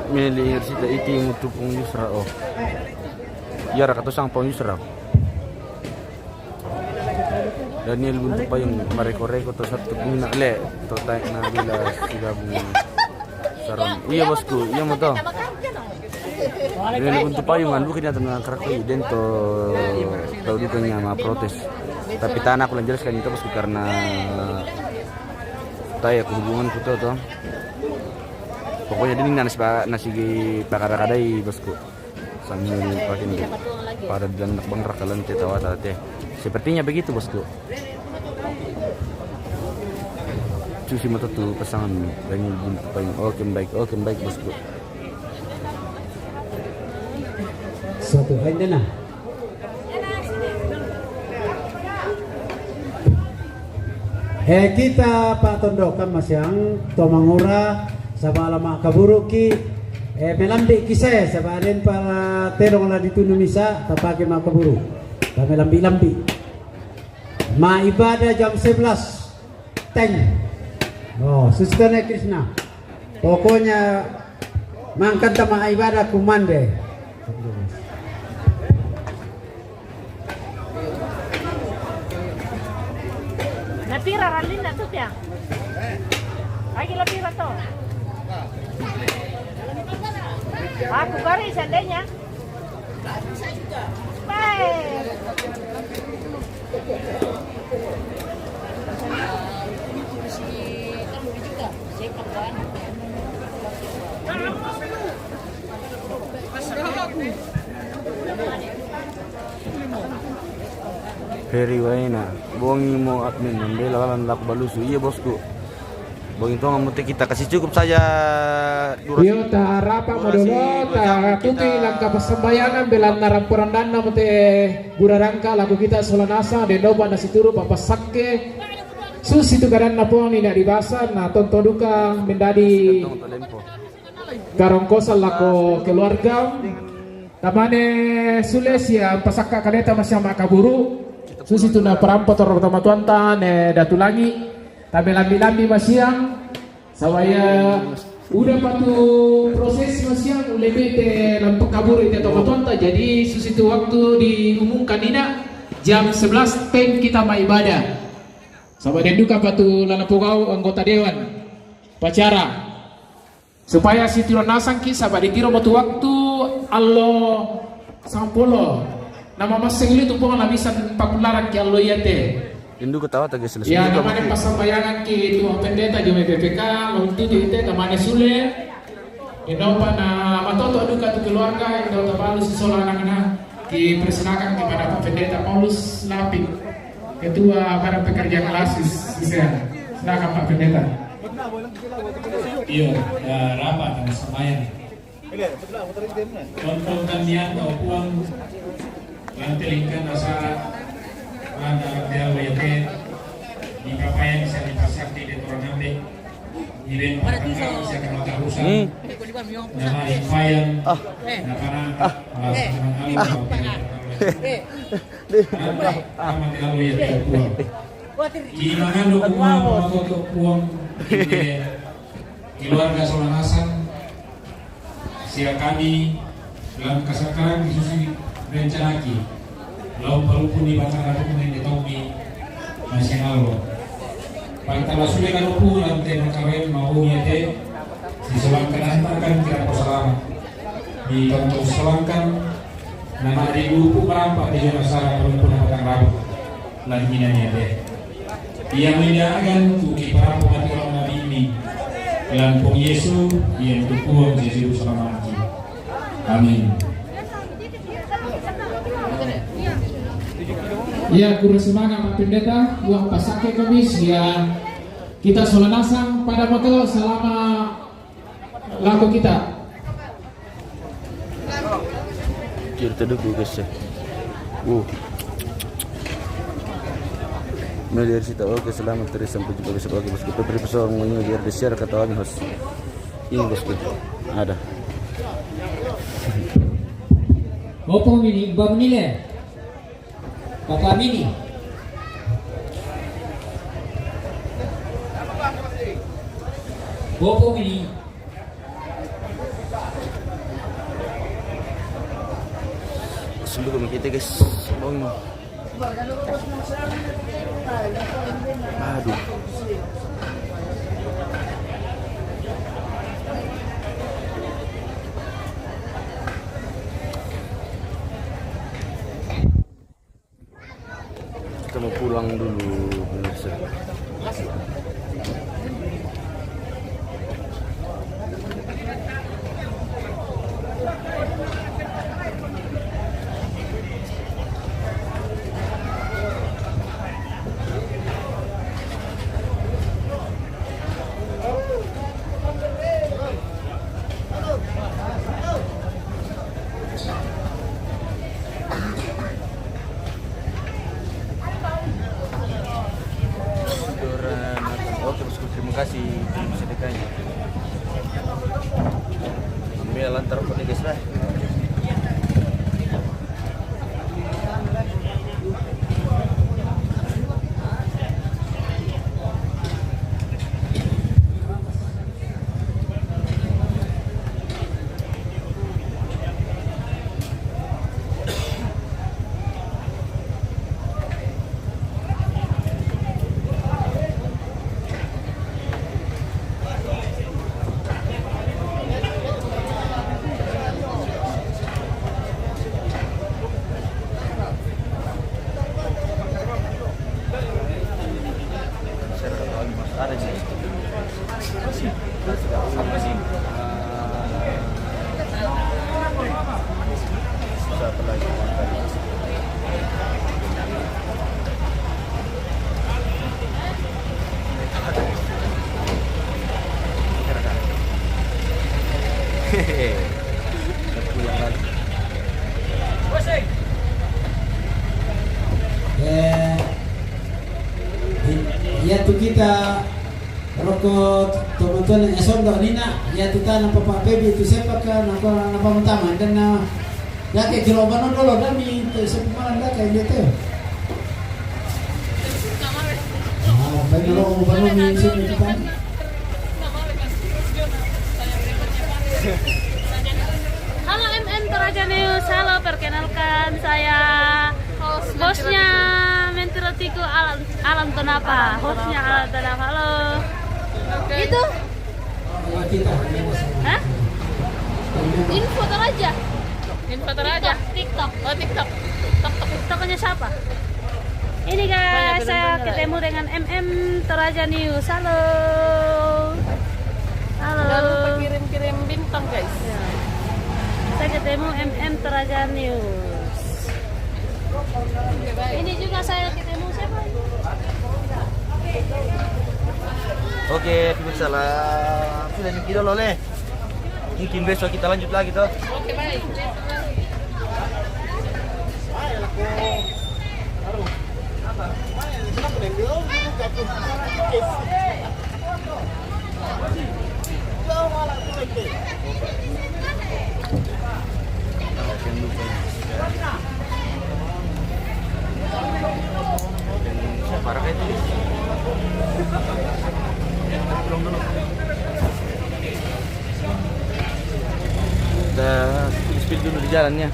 Meli Irsita iti mutu pung Yusra, oh. Iya, raka to sang pung Yusra. Daniel Buntu Payung, mareko-reko to satu mina le, to tai na bila sigabung saram. Iya, bosku, iya mo to. Daniel Buntu Payung, andu kini atau na karakui dento, tau dukanya ma protes. Tapi tana aku lanjelaskan itu, bosku, karena tai aku hubungan ku to, to. Pokoknya dini nasi pa-, nasi pakara-kadai, bosku. Sambil pakin di pada bilang nak bang rakalan te tawata te. Sepertinya begitu, bosku. Cuci mata tu pasangan Daniel Buntu Payung. Oke, baik. Oke, baik, bosku. Satu, hai, Nana. Eh, kita pa tondokan masiang, to mangura, saba la makaburuki, eh, melambi kise, saba den pa telong la ditunu misa, tapake makaburu. Ta melambi-lambi. Ma ibadah jam sebelas. Teng. Oh, Suster Krishna. Pokoknya mangkan tama ibadah kumande. Na pira ralin na tu pia? Lagi la pira to? Aku kari seandainya. Baik. Heri waina, bongi mo admin, membela lalan laku balusu. Iya, bosku. Bongi tonga mute kita kasih cukup saja durasi. Iyo, ta rapa mo durasi dolo, dua ta jam tuti kita langkah persembayangan, belan naramporan dana mute gura rangka laku kita sola nasa, dendo pa nasi turu papa sakke. Susi tu kadanna pong ni na di basa, na tonto duka mendadi. Tong to lempo. Karongkosan lako keluarga. Tamane sule sia pasakka kaleta masiang makaburu. Susi tu na parampo toro tama tuanta ne Datu Langi. Tabe lambi-lambi masiang. Sawaya udah patu proses masiang ulebe te lampu kaburu ite toko tuanta. Jadi susi tu waktu diumumkan ina jam sebelas tem kita maibadah. Saba denduka patu lana pogau anggota dewan pacara. Supaya situla nasangki, saba ditiro mo tu waktu allo sampolo. Nama maseng liu tu pong na bisa pakularangki allo iate. Indu ketawa tak geseles. Ya, nama ne pasambayangan ki tu pendeta jome P P K, untuk itu nama ne sule. Indopa na matoto duka tu keluarga, indo tabalu sisola anak-anak. Ki persilakan kepada Pak Pendeta Paulus Lapik, Ketua Badan Pekerja Klasis, Sisea. Silakan, Pak Pendeta. Iyo, ya, rapat dan sembahyang. Tonton kami atau puang, lantelingkan asara, anda dia wete, di papayan saya dipasakti di orang ambil, di ben papayan saya kena tarusan, nama impayan, nama parang, alas nama alam, nama dia wete puang. Di mana lo puang, apa tu puang, di keluarga Solanasang, sia kami, dalam kasakaran disusi rencanaki, lau parupu ni batara rupu nende taumi, masiang allo. Pantala sude kalupu lam te makawen mau yete, si Solangkan antakan kira ko salama. Di tonton Solangkan, nama di lupu marampa di jona sara parupu na batang rabu. Lan ina yete. Ia menjagakan tu kiparampu mati orang nabi ini. Lampung Yesu, ia tu puang Yesus selamatki. Amin. Ya, guru semangat Pak Pendeta, uang pasake kami, ya, kita Solanasang pada moto selama laku kita. Cerita dulu guys ya. Uh. Melihat sita, oke, selamat terus sampai jumpa besok. Oke, bosku, beri pesan ngomongnya biar di-share kata kami, host. Ini, bosku. Ada. Opo mini, ba mini le? Papa mini. Opo mini. Sunduk ko kita, guys. Bang. Aduh. Kita mau pulang dulu, pemirsa. Oke, bosku, terima kasih, terima kasih sedekahnya. Ambil lantar, guys lah. Eh, ya tu kita roko tomaton yang esok dok nina, ya tu tanah papa baby tu sepak ke napa napa utama dan na ya ke kilo bano dolo dan mi tu sepak malam dah kayak gitu. Ah, baik dolo bano mi sepak kita. Halo M M Toraja News, halo, perkenalkan, saya bosnya Menteri Tiku, Alan, Alan Tonapa, hostnya Alan Tonapa, halo. Oke. Itu? Hah? Info Toraja. Info Toraja. TikTok, TikTok. Oh, TikTok. TikTok, TikToknya siapa? Ini, guys, saya ketemu dengan M M Toraja News. Halo. Halo. Jangan lupa kirim-kirim bintang, guys. Ya. Saya ketemu M M Toraja News. Oke, bye. Ini juga saya ketemu siapa ini? Oke, pemirsa lah. Sudah mikir dulu, Le. Mungkin besok kita lanjut lagi, toh. Oke, baik. Kita speed dulu di jalannya.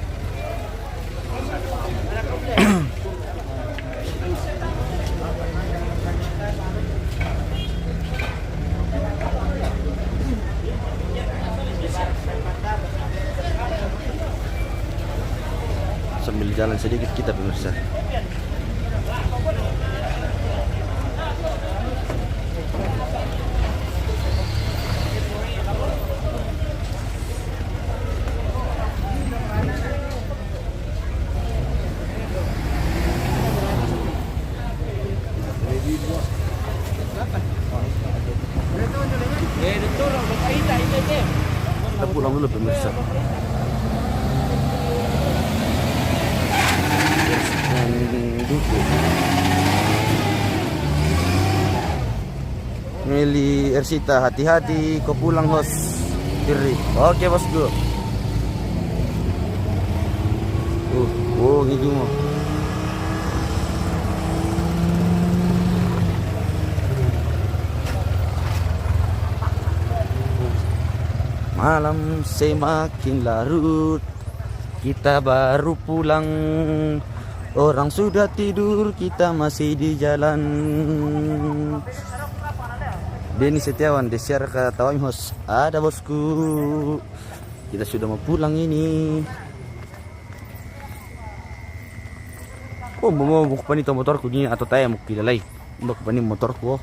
Sambil jalan sedikit kita, pemirsa. Kita pulang dulu, pemirsa. Dan duduk. Meli Ersita, hati-hati ko pulang, host. Kiri. Oke, bosku. Oh, gitu mau. Malam semakin larut, kita baru pulang. Orang sudah tidur, kita masih di jalan. Denny Setiawan, Desiar Katawami host. Ada bosku. Kita sudah mau pulang ini. Oh, mau, mau, mau pani to motorku ni atau taya mau kira lai. Mau pani motorku. Oh.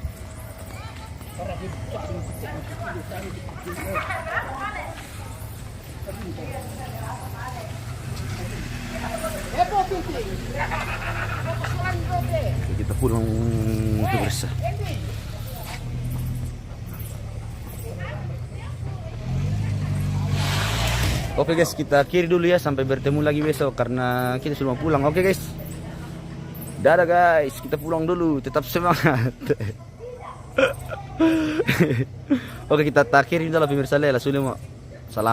Oke, kita pulang, pemirsa. Oke guys, kita akhiri dulu ya, sampai bertemu lagi besok karena kita sudah mau pulang. Oke guys. Dadah guys, kita pulang dulu, tetap semangat. Oke, kita akhiri dulu pemirsa, lela sudah mau. Salam.